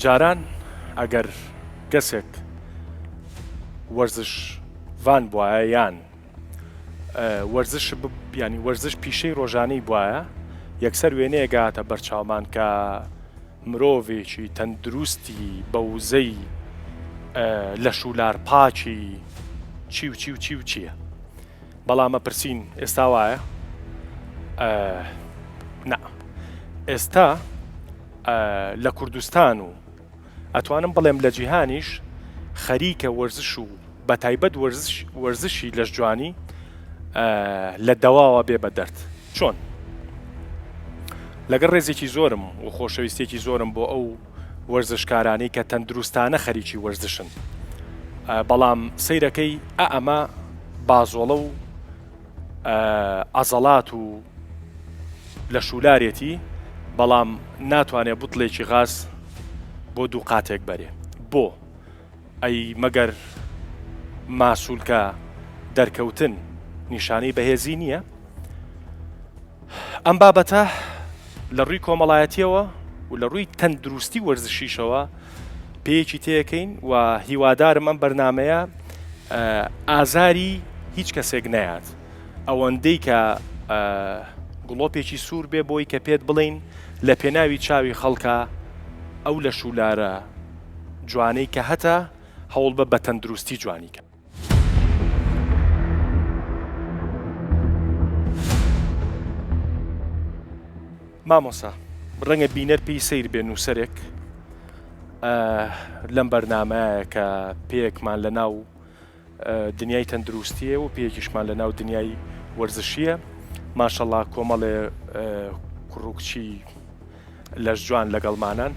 جاران ئەگەر کەسێک وەرزشڤان بوایە یان وەرزش ینی وەرزش پیشەی ڕۆژانەی بوایە یەکسەر وێنەیەک هاتە بەرچاومان کە مرۆڤێکی تەندروستی بە وزەی لەش و لار پاکی چی و چی و چی و چییە بەڵام ئەپرسین ئێستا وایە؟ نا ئێستا لە کوردستان و ئەتوانم بڵێم لە جیهانیش خەریکە وەرزش و بە تایبەت وەرزشی لەش جوانی لە دەواوە بێ بە دەرد چۆن؟ لەگەڵ ڕێزێکی زۆرم و خۆشەویستێکی زۆرم بۆ ئەو وەرزشکارانەی کە تەندروستانە خەریکی وەرزشن بەڵام سەیرەکەی ئا ئەمە بازۆڵە و عەزەڵات و لەشولارێتی بەڵام ناتوانێت بوتڵێکی غاز بۆ دوو قاتێک بەرێ بۆ ئەی مەگەر ماسولکە دەرکەوتن نیشانەی بەهێزی نییە؟ ئەم بابەتە لە ڕووی کۆمەڵایەتیەوە و لە ڕووی تەندروستی وەرزشیشەوە پێیەکی تێکەین و هیوادارم ئەم بەرنمەیە ئازاری هیچ کەسێک نەیات ئەوەندەی کە گڵۆپێکی سوور بێ بۆی کە پێت بڵین لە پێناوی چاوی خەڵکە ئەو لە شولارە جوانەی کە هەتە هەوڵبە بە تەندروستی جوانی کە. مامۆسا ڕەنگە بینەر پێی سەیر بێ نووسەرێک لەم بەرنمەیە کە پێیەکمان لە ناو دنیای تەندروستیە و پێیەکیشمان لە ناو دنیای وەرزشیە ماشەڵا کۆمەڵێ کوڕوکچی لەش جوان لەگەڵمانان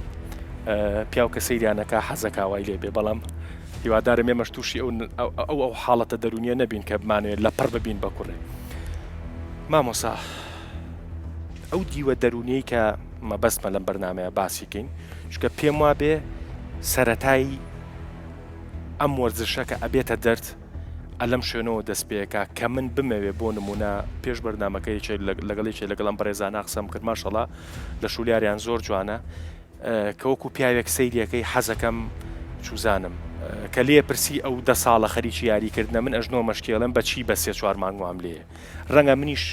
پیاو کە سەیریانەکە حەزەکا وای لێ بێ بەڵام هیوادارم ئێمەش تووشی ئەو ئەو ئەو حاڵەتە دەرونیە نەبین کە بمانەوێت لە پڕ ببین بە کوڕێ مامۆسا ئەو دیوە دەرونیەی کە مەبەستمە لەم بەرنمەیە باسیکەین چونکە پێم وا بێ سەتای ئەم وەرزشە کە ئەبێتە دەرد ئە لەم شوێنەوە دەست پێکا کە من بمەوێ بۆ نمونە پێش بەرنامەکە یەکێ لەگەڵ یەکێ لەگەڵ ئەم بەڕێزانە قسەم کرد ماشەڵا لە شولیاریان زۆر جوانە کە وەکو پیاوێک سەیریەکەی حەزەکەم چوزانم کە لێ پرسی ئەو دە ساڵە خەریکی یاریکردنە من ئەژنۆ مەشکێڵم بە چی بە سێ چوار مانگ وام لێ ڕەنگە منیش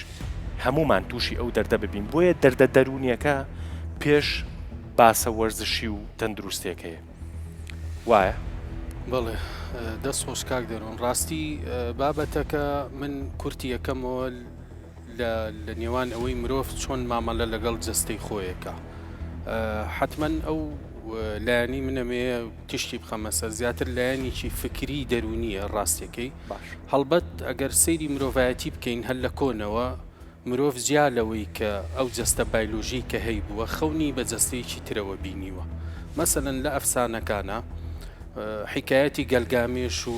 هەمومان تووشی ئەو دەردە ببین بۆیە دەردە دەروونیەکە پێش باسە وەرزشی و تەندروستێکەیە وایە؟ بەڵێ دەست خۆش کاک دەروون ڕاستی بابەتەکە من کورتی یەکەمەوە لە لە نێوان ئەوەی مرۆڤ چۆن مامەلە لەگەڵ جەستەی خۆیەکە حتمما ئەو لایەنی منەمێ تشتی بخەمە سەر زیاتر لایەنێکی فکری دەرونیە ڕاستیەکەی باش هەڵبەت ئەگەر سەیری مرۆڤایەتی بکەین هەر لە کۆنەوە مرۆڤ جیا لەوەی کە ئەو جەستە بایلۆژیەی کە هەیبووە خەونی بە جەستەیەکی ترەوە بینیوە. مەسەلەن لە ئەفسانەکانا حیکایەتی گەلگامێش و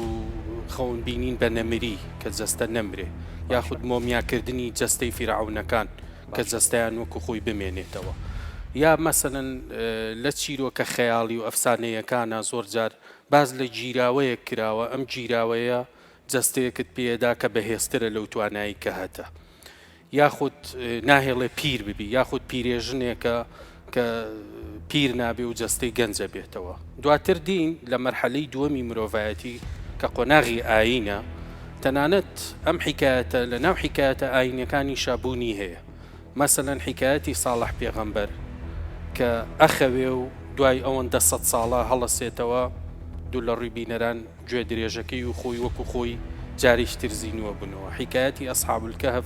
خەون بینین بە نەمری کە جەستە نەمرێ یاخود مۆمیاکردنی جەستەی فیرعەونەکان کە جەستەیان وەکو خۆی بمێنێتەوە یا مەسەلەن لە چیرۆکە خەیاڵی و ئەفسانەیەکانا زۆر جار باس لە گیراوەیەک کراوە ئەم گیراوەیە جەستەیەکت پێدا کە بەهێزترە لەو توانایی کە هەتە یاخود ناهێڵێ پیر ببی یاخود پیرێژنێکە کە پیر نابێ و جەستەی گەنجە بێتەوە دواتر دین لە مەرحەلەی دووەمی مرۆڤایەتی کە قۆناغی ئایینە تەنانەت ئەم حیکایەتە لە ناو حیکایەتە ئایینەکانیشا بوونی هەیە مەسەلەن حیکایەتی ساڵح پێغەمبەر کە ئەخەوێ و دوای ئەوەندە سەد ساڵە هەڵەسێتەوە دوو لە ڕووی بینەران گوێ درێژەکەی و خۆی وەکو خۆی جارێکی تر زینووە بوونەوە. حیکایەتی ئەسحاب الکهف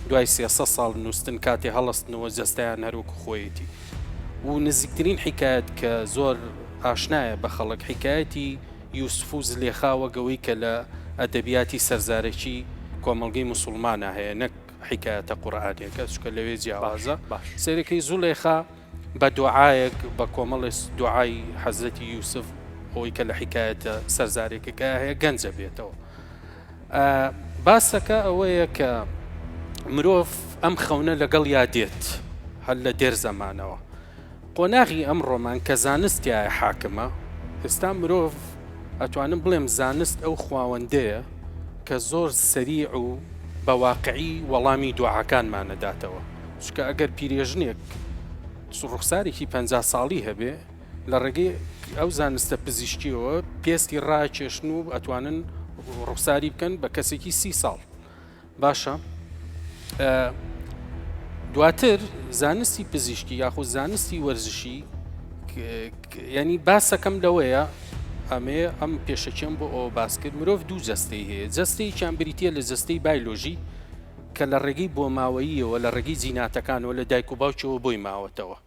دوای 300 ساڵ نووستن کاتێ هەڵەستنەوە جەستەیان هەر وەکو خۆیەتی. و نزیکترین حیکایەت کە زۆر ئاشنایە بە خەڵک حیکایەتی یوسف و زلێخا وەک ئەوەی کە لە ئەدەبیاتی سەرزارەکی کۆمەڵگەی موسوڵمانا هەیە نەک حیکایەتە قورئانیەکە چونکە لەوێ جیاوازە. سەیرەکەی زولێخا بە دوعایەک بە کۆمەڵێ دوعای حەزرەتی یوسف ئەوەی کە لە حیکایەتە سەرزارێکەکە هەیە گەنجە بێتەوە باسەکە ئەوەیە کە مرۆڤ ئەم خەونە لەگەڵ یا دێت هەر لە دێر زەمانەوە قۆناغی ئەم ڕۆمان کە زانستیایە حاکمە ئێستا مرۆڤ ئەتوانم بڵێم زانست ئەو خواوەندەیە کە زۆر سەریع و بە واقعی وەڵامی دوعاکانمانەداتەوە چونکە ئەگەر پیرێژنێک ڕوخسارێکی 50 ساڵی هەبێ لە ڕێگەی ئەو زانستە پزیشکیەوە پێستی ڕاکێشن و ئەتوانن ڕوخساری بکەن بە کەسێکی سی ساڵ. باشە دواتر زانستی پزیشکی یاخود زانستی وەرزشی ینی باسەکەم لەوەیە ئەمێ ئەم پێشەکیەم بۆ ئەوە باس کرد مرۆڤ دوو جەستەی هەیە جەستەیەکیان بریتە لە جەستەی بایلۆژی کە لە ڕێگەی بۆماوەییەوە لە ڕێگەی جیناتەکانەوە لە دایک و باوکیەوە بۆی ماوەتەوە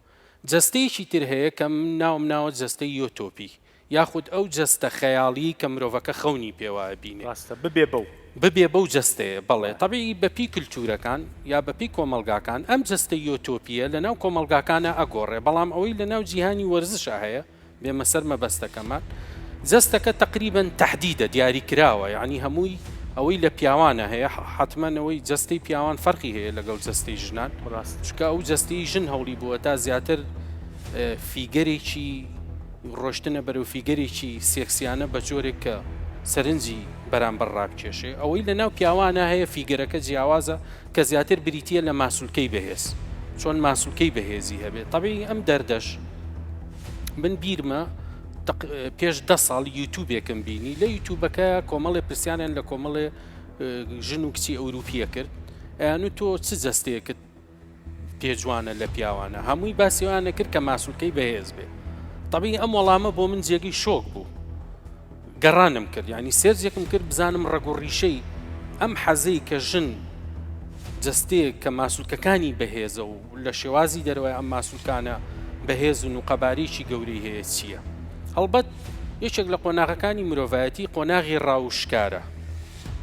جەستەیەکی تر هەیە کە من ناوم ناوە جەستەی یۆتۆپی یاخود ئەو جەستە خەیاڵیەی کە مرۆڤەکە خەونی پێوە ئەبینێ. ڕاستە ببێ بەو. ببێ بەو جەستەیە بەڵێ. تەبیعی بە پێی کلتورەکان یا بە پێی کۆمەڵگاکان ئەم جەستە یۆتۆپیە لە ناو کۆمەڵگاکانا ئەگۆڕێ بەڵام ئەوەی لە ناو جیهانی وەرزشا هەیە بێمە سەر مەبەستەکەمان جەستەکە تەقریبەن تەحدیدە دیاریکراوە یانی هەمووی ئەوەی لە پیاوانە هەیە حەتمەن ئەوەی جەستەی پیاوان فەرقی هەیە لەگەڵ جەستەی ژنان ڕاستە. چونکە ئەو جەستەی ژن هەوڵی بۆ تا زیاتر figure ێکی ڕۆشتنە بەرەو figure ێکی سێکسیانە بە جۆرێک کە سەرنجی بەرامبەر ڕابکێشێ ئەوەی لە ناو پیاوانە هەیە figure ەکە جیاوازە کە زیاتر بریتییە لە ماسولکەی بەهێز چۆن ماسولکەی بەهێزی هەبێت تەبیعی ئەم دەردەش من بیرمە پێش دە ساڵ یوتوبێکم بینی لە یوتوبەکە کۆمەڵێ پرسیاریان لە کۆمەڵێ ژن و کچی ئەوروپیە کرد ئەیان و تۆ چ جەستەیەکت پێ جوانە لە پیاوانە هەمووی باسیوانە کرد کە ماسولکەی بەهێز بێ تەبیعی ئەم وەڵامە بۆ من جێگەی شۆک بوو گەڕانم کرد یعنی search ێکم کرد بزانم ڕەگ و ڕیشەی ئەم حەزەی کە ژن جەستەیەک کە ماسولکەکانی بەهێزە و لە شێوازی دەرەوەی ئەم ماسولکانە بەهێزن و قەبارەیەکی گەورەی هەیە چییە؟ هەڵبەت یەکێک لە قۆناغەکانی مرۆڤایەتی قۆناغی ڕاو و شکارە.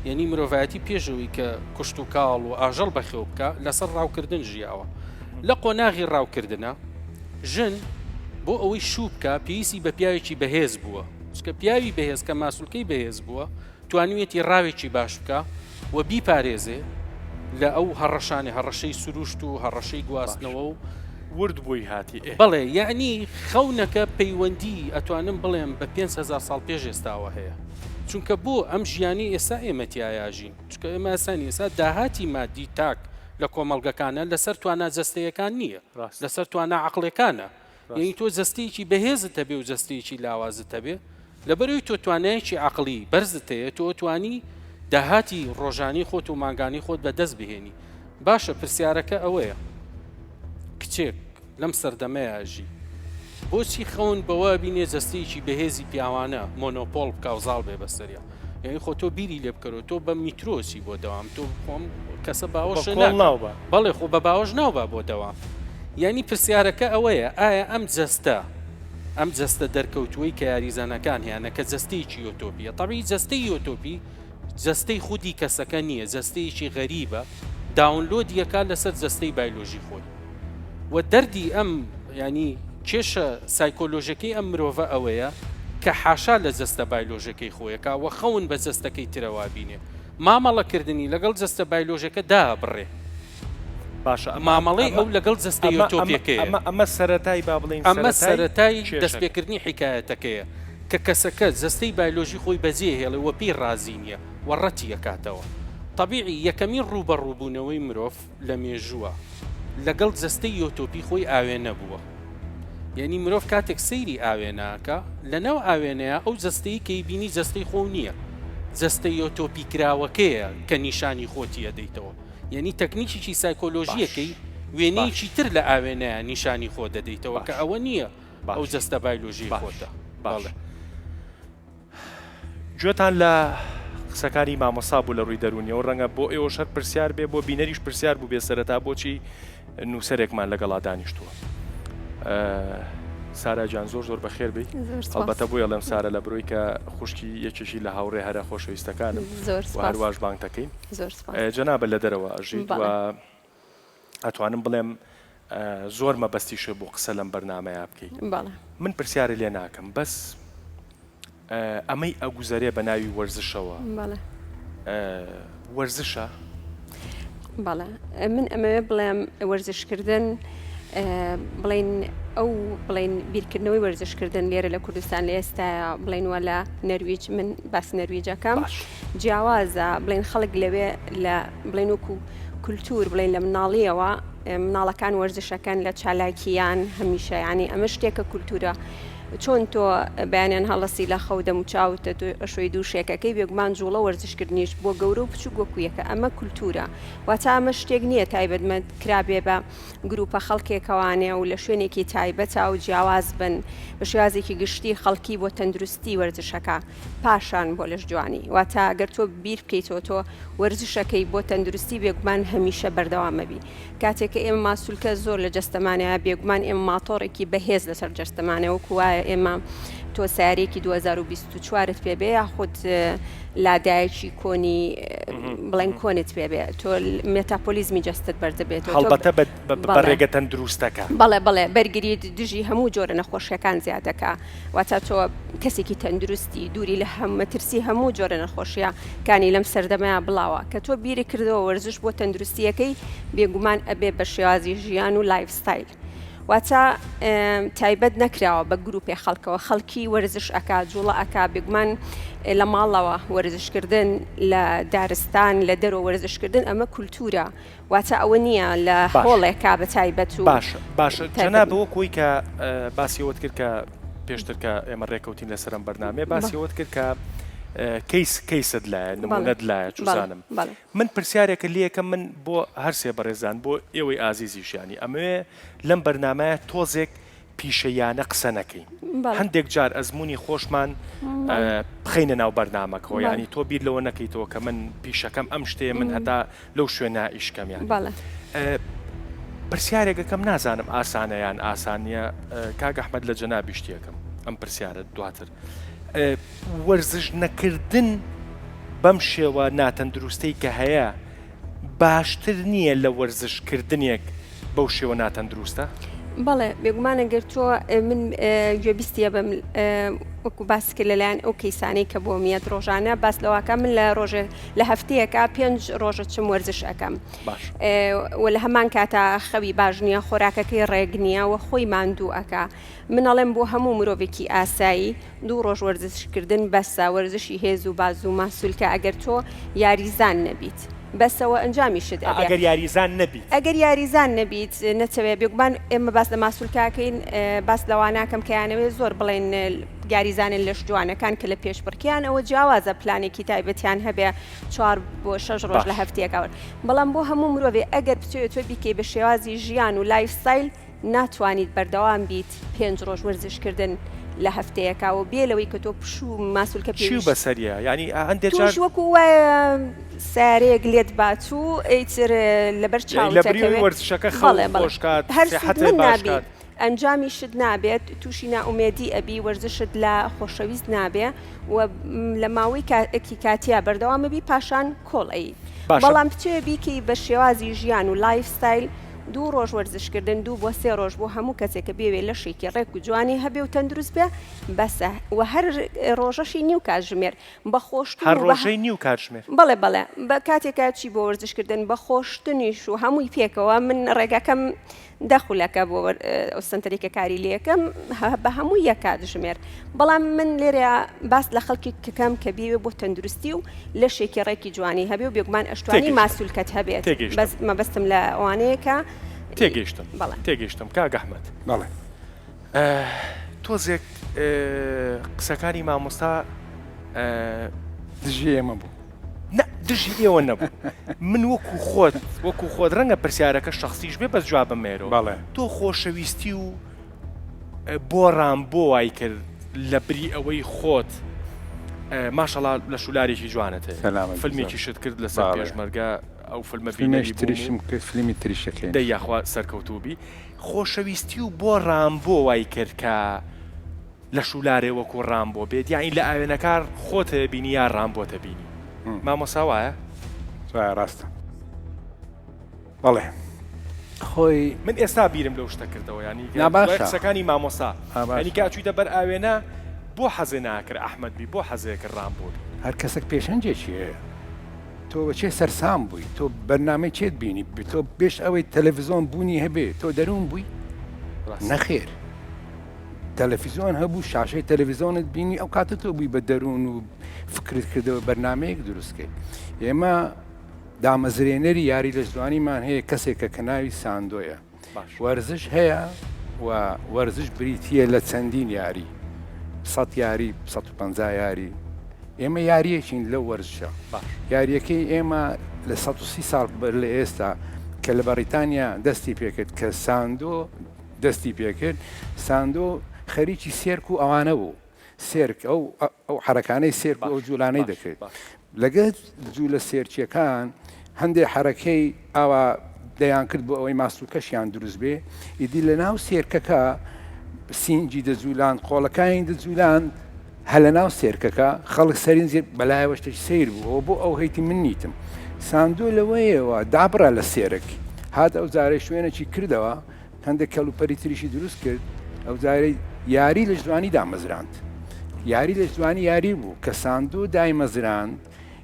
یەنی مرۆڤایەتی پێش ئەوەی کە کشتوکاڵ و ئاژەڵ بەخێو بکا لەسەر ڕاوکردن ژیاوە. لە قۆناغی ڕاوکردنا ژن بۆ ئەوەی شوو بکا پێویستی بە پیاوێکی بەهێز بووە. چونکە پیاوی بەهێز کە ماسولکەی بەهێز بووە توانیویەتی ڕاوێکی باش بکا و بیپارێزێ لە ئەو هەڕەشانەی هەڕەشەی سروشت و هەڕەشەی گواستنەوە و ورد بووی هاتی ئێ. بەڵێ یەعنی خەونەکە پەیوەندی ئەتوانم بڵێم بە 5000 ساڵ پێش ئێستاوە هەیە چونکە بۆ ئەم ژیانەی ئێستا ئێمە تیایا ژین چونکە ئێمە ئێستا ئێستا داهاتی مادی تاک لە کۆمەڵگەکانە لەسەر توانا جەستەیەکان نییە ڕاستە. لەسەر توانا عەقڵێکانە یەعنی ڕاستە. تۆ جەستەیەکی بەهێزت هەبێ و جەستەیەکی لاوازت هەبێ لەبەرئەوەی تۆ توانایەکی عەقڵی بەرزت هەیە تۆ ئەتوانی داهاتی ڕۆژانەی خۆت و مانگانەی خۆت بەدەست بهێنی باشە پرسیارەکە ئەوەیە کچێک لەم سەردەمەیا ئەژی بۆچی خەون بەوە بینێ جەستەیەکی بەهێزی پیاوانە مۆنۆپۆڵ بکا و زاڵ بێ بەسەریا یعنی خۆ تۆ بیری لێ بکەرەوە تۆ بە میترۆسی بۆ دەوام تۆ خۆم کەسە باوەش ناوبە بەڵێ خۆ بە باوەش ناوبە بۆ دەوام یعنی پرسیارەکە ئەوەیە ئایا ئەم جەستە ئەم جەستە دەرکەوتووەی کە یاریزانەکان هەیانە کە جەستەیەکی یۆتۆپیە تەبیعی جەستەی یۆتۆپی جەستەی خودی کەسەکە نییە جەستەیەکی غەریبە download ی ئەکا لەسەر جەستەی بایلۆژی خۆی و دەردی ئەم ینی کێشە سایکۆلۆژەکەی ئەم مرۆڤە ئەوەیە کە حاشا لە جەستە بایلۆژەکەی خۆیەکا و خەون بە جەستەکەی ترەوە بینێ مامەڵەکردنی لەگەڵ جەستە بایلۆژەکە دابڕێ. باشە ئەمە مامەڵەی ئەمە ئەو لەگەڵ جەستە ئەمە ئەمە یۆتۆپیەکەیە. ئەمە ئەمە سەرەتای با بڵێین ئەمە سەرەتای سەرەتای کێشەکە. دەستپێکردنی حیکایەتەکەیە کە کەسەکە جەستەی بایلۆژی خۆی بەجێهێڵێ و پێی ڕازی نییە و ڕەتی ئەکاتەوە. تەبیعی یەکەمین ڕووبەڕووبوونەوەی مرۆڤ لە مێژووە لەگەڵ جەستەی یۆتۆپی خۆی ئاوێنە بووە. یەنی مرۆڤ کاتێک سەیری ئاوێنە ئەکا لەناو ئاوێنەیا ئەو جەستەی کە ئەیبینی جەستەی خۆو نییە جەستە یۆتۆپی کراوەکەیە کە نیشانی خۆتی ئەدەیتەوە. یەنی تەکنیکیکی باش سایکۆلۆژیەکەی وێنەیەکی باش تر لە ئاوێنەیا نیشانی خۆ دەدەیتەوە کە باش ئەوە نییە ئەو باش جەستە بایلۆژیەی باش خۆتە. باش بەڵێ. گوێتان لە قسەکانی مامۆستا بوو لە ڕووی دەروونیەوە ڕەنگە بۆ ئێوەش هەر پرسیار بێ بۆ بینەریش پرسیار بوو بێ سەرەتا بۆچی نووسەرێکمان لەگەڵا دانیشتووە سارا گیان زۆر زۆر بەخێر بێی زۆر سپاس. هەڵبەتە بۆیە ئەڵێم سارا لە برۆی کە خوشکی یەکێکی لە هاوڕێ هەرە خۆشەویستەکانم زۆر و سپاس. هەرواش بانگ دەکەین زۆر سپاس. جەنابت لە دەرەوە ئەژیت و بەڵێ. ئەتوانم بڵێم زۆر مەبەستیشە بۆ قسە لەم بەرنامەیە بکەی بەڵێ. من پرسیارت لێ ناکەم بەس ئەمەی ئەگوزەرێ بە ناوی وەرزشەوە بەڵێ. وەرزشە؟ بەڵێ من ئەمەوێ بڵێم وەرزشکردن بڵین ئەو بڵین بیرکردنەوەی وەرزشکردن لێرە لە کوردستان لە ئێستاە بڵین وە لە نەرویج من باس نەرویجەکەم جیاوازە بڵین خەڵک لەوێ لە بڵین وەکو کولتور بڵین لە مناڵیەوە مناڵەکان وەرزشەکەن لە چالاکیان هەمیشە ینی ئەمە شتێکە کولتورە. چۆن تۆ بەیانیان هەڵەسی لە خەو دەموچاوت ئەشۆی دووشێکەکەی بێگومان جوڵە وەرزشکردنیش بۆ گەورە و بچوک وەکو یەکە ئەمە کولتورە واتە ئەمە شتێک نییە تایبەتمەند کرابێ بە گروپە خەڵکێکەوانێ و لە شوێنێکی تایبەتا و جیاواز بن بە شێوازێکی گشتی خەڵکی بۆ تەندروستی وەرزشەکە پاشان بۆ لەش جوانی واتە گەر تۆ بیر بکەیتەوە تۆ وەرزشەکەی بۆ تەندروستی بێگومان هەمیشە بەردەوامەبی کاتێک کە ئێمە ماسولکە زۆر لە جەستەمانەیە بێگومان ئێمە ماتۆڕێکی بەهێز لەسەر جەستەمانە وەکو وایە ئێمە تۆ سیارێکی 2024ت پێ بێ یاخود لادایەکی کۆنی بڵێن کۆنت پێ بێ تۆ مێتاپۆلیزمی جەستت بەردەبێت هەڵبەتە بە ڕێگە تەندروستەکە. بەڵێ بەڵێ بەرگریت دژی هەموو جۆرە نەخۆشیەکان زیاد دەکا واتە تۆ کەسێکی تەندروستی دووری لە هەم مەترسی هەموو جۆرە نەخۆشیە کانی لەم سەردەمەیا بڵاوە کە تۆ بیری کردەوە وەرزش بۆ تەندروستیەکەی بێگومان ئەبێ بە شێوازی ژیان و lifestyle واتە تایبەت نەکراوە بە گروپێ خەڵکەوە خەڵکی وەرزش ئەکا جوڵە ئەکا بێگومان لە ماڵەوە وەرزشکردن لە دارستان لە دەرەوە وەرزشکردن ئەمە کولتورە واتە ئەوە نییە لە هۆڵێکا بە تایبەت و باشە باشە جەناب وەک وەی کە باسی ئەوەت کرد کە پێشتر کە ئێمە ڕێکەوتین لەسەر ئەم بەرنامەیە باسی ئەوەت کرد کە کەیس کەیست لایە نمونەت لایە چوزانم من پرسیارێکە لێکەم من بۆ هەرسێ بەڕێزان بۆ ئێوەی ئازیزیش یانی ئەمەوێ لەم بەرنامەیە تۆزێک پیشەییانە قسە نەکەین هەندێک جار ئەزمموی خۆشمان بخینە ناو بەرنمەکەەوە ینی تۆ بیر لەوە نەکەیتەوە کە من پیشەکەم ئەم شتێ من هەتا لەو شوێنە ئیشکەم یان پرسیارێکەکەم نازانم ئاسانە یان ئاسانیە کاک ئەحمد لە جەنابی شتێکم ئەم پرسیارە دواتر وەرزش نەکردن بەم شێوە ناتەندروستەی کە هەیە باشتر نییە لە وەرزش کردنێک بەو شێوە ناتەندروستە؟ بەڵێ بێگومان ئەگەر تۆ من گوێبیستی ئەبم وەکو باست کرد لەلایەن ئەو کەیسانەی کە بۆم یەت ڕۆژانە باس لەوەکە من لە ڕۆژێ لە هەفتەیەکە پێنج ڕۆژە چم وەرزش ئەەکەم باش و لە هەمان کاتا خەوی باش نییە خۆراکەکەی ڕێک نییە و خۆی ماندوو ئەکا من ئەڵێم بۆ هەموو مرۆڤێکی ئاسایی دوو ڕۆژ وەرزشکردن بەسە، وەرزشی هێز و بازوو ماسولکە ئەگەر تۆ یاریزان نەبیت بەسە وە ئەنجامیشت ئەبێ. ئەگەر یاریزان نەبیت. ئەگەر یاریزان نەبیت نەتەوێ بێگومان ئێمە باس لە ماسولکە ئەکەین باس لەواناکەم کە یانەوێ زۆر بڵێن یاریزانە لەش جوانەکان کە لە پێشبڕکێیان ئەوە جیاوازە پلانێکی تایبەتیان هەبێ چوار بۆ شەش ڕۆژ لە باش. هەفتەیەکا بەڵام بۆ هەموو مرۆڤێ ئەگەر بتەوێ تۆ بیکەی بە شێوازی ژیان و lifestyle ناتوانیت بەردەوام بیت پێنج ڕۆژ وەرزش کردن لە هەفتەیەکا و بێ لەوەی کە تۆ پشوو ماسولکە چی پێویست بەسەریە یانی هەندێ جار تۆش وەکو وایە سەیارەیەک لێت بات و ئیتر لەبەر یانی لە چاوت بری ئەوەی ئەکەوێ وەرزشەکە خەو بەڵێ بەڵێ خۆش کات هەر سیحەتێ سوودمەند باش نابی کات. ئەنجامیشت نابێت تووشی نائومێدی ئەبی وەرزشت لا خۆشەویست نابێ و لە ماوەی کاتێکی کاتیا بەردەوام ئەبی پاشان کۆڵ ئەیی باشە. بەڵام بتەوێ بیکەی بە شێوازی ژیان و lifestyle دوو ڕۆژ وەرزشکردن دوو بۆ سێ ڕۆژ بۆ هەموو کەسێک کە بیەوێ لەشێکی ڕێک و جوانی هەبێ و تەندروست بێ بەسە وە هەر ڕۆژەشی نیو کاتژمێر بە خۆشتن هەر و بە ڕۆژەی نیو کاتژمێر. بەڵێ بەڵێ بە کاتێکا چی بۆ وەرزشکردن بە خۆشتنیش و هەمووی پێکەوە من ڕێگاکەم دە خولەکە بۆ ئەو سەنتەری کە کاری لێکەم بە هەموو یەک کاتژمێر بەڵام من لێرە باس لە خەڵکی کەم کە بیەوێ بۆ تەندروستی و لەشێکی ڕێکی جوانی هەبێ و بێگومان ئەشتوانی تێگەیشتم ماسولکەت هەبێت تێگەیشتم بەس مەبەستم لە ئەوانەیە کە تێگەیشتم بەڵێ. تێگەیشتم کاک ئەحمەد بەڵێ. تۆزێک قسەکانی مامۆستا دژی ئێمە بوو. نا دژی ئێوە نەبوو من وەکو خۆت وەکو خۆت ڕەنگە پرسیارەکە شخصیش بێ بەس جوابم مێرەوە بەڵێ. تۆ خۆشەویستی و بۆ ڕامبۆ وای کرد لە بری ئەوەی خۆت ماشەڵا لە شولارێکی جوانت هەیە سەلامەت بی زۆر. فیلمێکیشت کرد لەسەر بەڵێ. پێشمەرگە ئەو فیلمە فیلمێش بینەری بووم و تریشم کرد فیلمی تریشەکەین. دەی یاخوا سەرکەوتوو بی خۆشەویستی و بۆ ڕامبۆ وای کرد کە لە شولارێ وەکو ڕامبۆ بێت یانی لە ئاوێنەکار خۆتە بینی یا ڕامبۆتە بینی مامۆسا وایە؟ وایە ڕاستە. بەڵێ خۆی. من ئێستا بیرم لەو شتە کردەوە یانی نا دوای باشە قسەکانی مامۆستا ئا یانی باشە. کە ئەچویتە بەر ئاوێنە بۆ حەزێ ناکرد ئەحمەد بی بۆ حەزێ کرد ڕامبۆ بی. هەر کەسەک پێشەنگێکی هەیە تۆ بە چێ سەرسام بووی تۆ بەرنامەی چێت بینی تۆ پێش ئەوەی تەلەفزیۆن بوونی هەبێ تۆ دەروون بووی ڕاست. نەخێر تەلەفیزیۆن هەبوو شاشەی تەلەفیزیۆنت بینی ئەو کاتە تۆ بووی بە دەروون و فکرت کردەوە بەرنمەیەک دروستکەی ئێمە دامەزرێنەری یاری لەشجوانیمان هەیە کەسێکە کە ناوی ساندۆیە. باش. وەرزش هەیە و وەرزش بریتییە لە چەندین یاری. سە یاری 150 یاری ئێمە یاریەکین لەو وەرزشە یاریەکەی ئێمە لە 130 ساڵ بەر لە ئێستا کە لە بەڕیتانیا دەستی پێکرد کە ساندۆ دەستی پێکرد ساندۆ خەریکی سێرک و ئەوانە بوو سێرک ئەو ئەو حەرەکانەی سێرک و ئەو جوولانەی دەکرد لەگەل جوولە سێرکیەکان هەندێ حەرەکەی ئاوا دەیان کرد بۆ ئەوەی ماسولکەشیان دروست بێ ئیدی لە ناو سێرکەکە سینگی دەجوولاند قۆڵەکانی دەجوولاند هە لە ناو سێرکەکە خەڵک سەرنجی بەلایەوە شتێکی سەیر بوو ئەوە بۆ ئەو هەیتی من نیتم ساندۆ لەوەیەوە دابڕا لە سێرک هات ئەو جارەی شوێنێکی کردەوە هەندێک کەلوپەلی تریشی دروست کرد ئەو جارەی یاری لەشجوانی دامەزراند یاری لەشجوانی یاری بوو کە ساندۆ دایمەزراند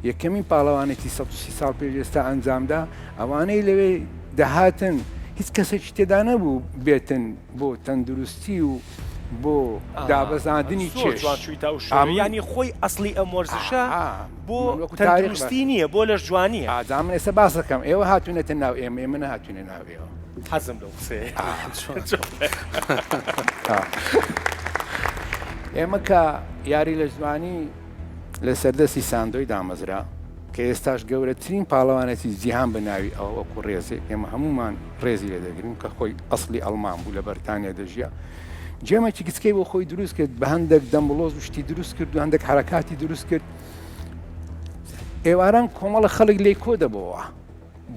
یەکەمین پاڵەوانێتی 130 ساڵ پێش ئێستا ئەنجامدا ئەوانەی لەوێ دەهاتن هیچ کەسێکی تێدا نەبوو بێتن بۆ تەندروستی و بۆ دابەزاندنی چێژ ینی خۆی ئەسلی ئەم وەرزشە بۆ تەندروستی نییە بۆ لەش جوانیە ئا من ئێستا باس دەکەم ئێوە هاتوونەتە ناو ئێمە ئێمە نەهاتوینە ناو ئێوە. حەزم لەو قسەیە. ئێمە کە یاری لەشجوانی لە سەردەستی ساندۆی دامەزرا کە ئێستاش گەورەترین پاڵەوانێتی جیهان بە ناوی ئەوە وەکو ڕێزێک ئێمە هەمومان ڕێزی لێ دەگرین کە خۆی ئەسڵی ئەڵمان بوو لە بەریتانیا دەژیا جێمەکی گچکەی بۆ خۆی دروست کرد بە هەندێک دەمبڵۆز و شتی دروست کرد و هەندێک حرەکاتی دروست کرد ئێواران کۆمەڵە خەڵک لێی کۆ دەبەوە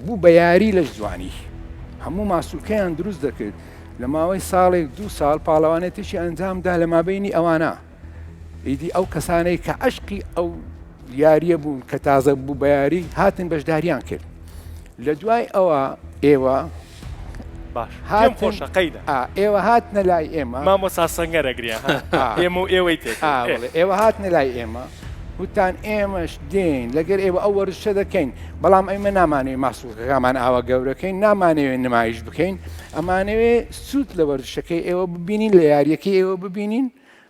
بوو بە یاری لەش جوانی هەموو ماسولکەیان دروست دەکرد لە ماوەی ساڵێک دوو ساڵ پاڵەوانێتێکی ئەنجامدا لە مابینی ئەوانە ئیدی ئەو کەسانەی کە عشقی ئەو یاریە بوون کە تازە بوو بە یاری هاتن بەشداریان کرد لە دوای ئەوە ئێوە باش هاتن خۆشە قەیدە ئێوە هاتنە لای ئێمە مامۆسا سەنگەرە گریا ئێمە و ئێوەی تێک ئێوە هاتنە لای ئێمە وتان ئێمەش دێین لەگەر ئێوە ئەو وەرزشە دەکەین بەڵام ئێمە نامانەوێ ماسوولکەکانمان ئاوا گەورەکەین نامانەوێ نمایش بکەین ئەمانەوێ سوود لە وەرزشەکەی ئێوە ببینین لە یاریەکەی ئێوە ببینین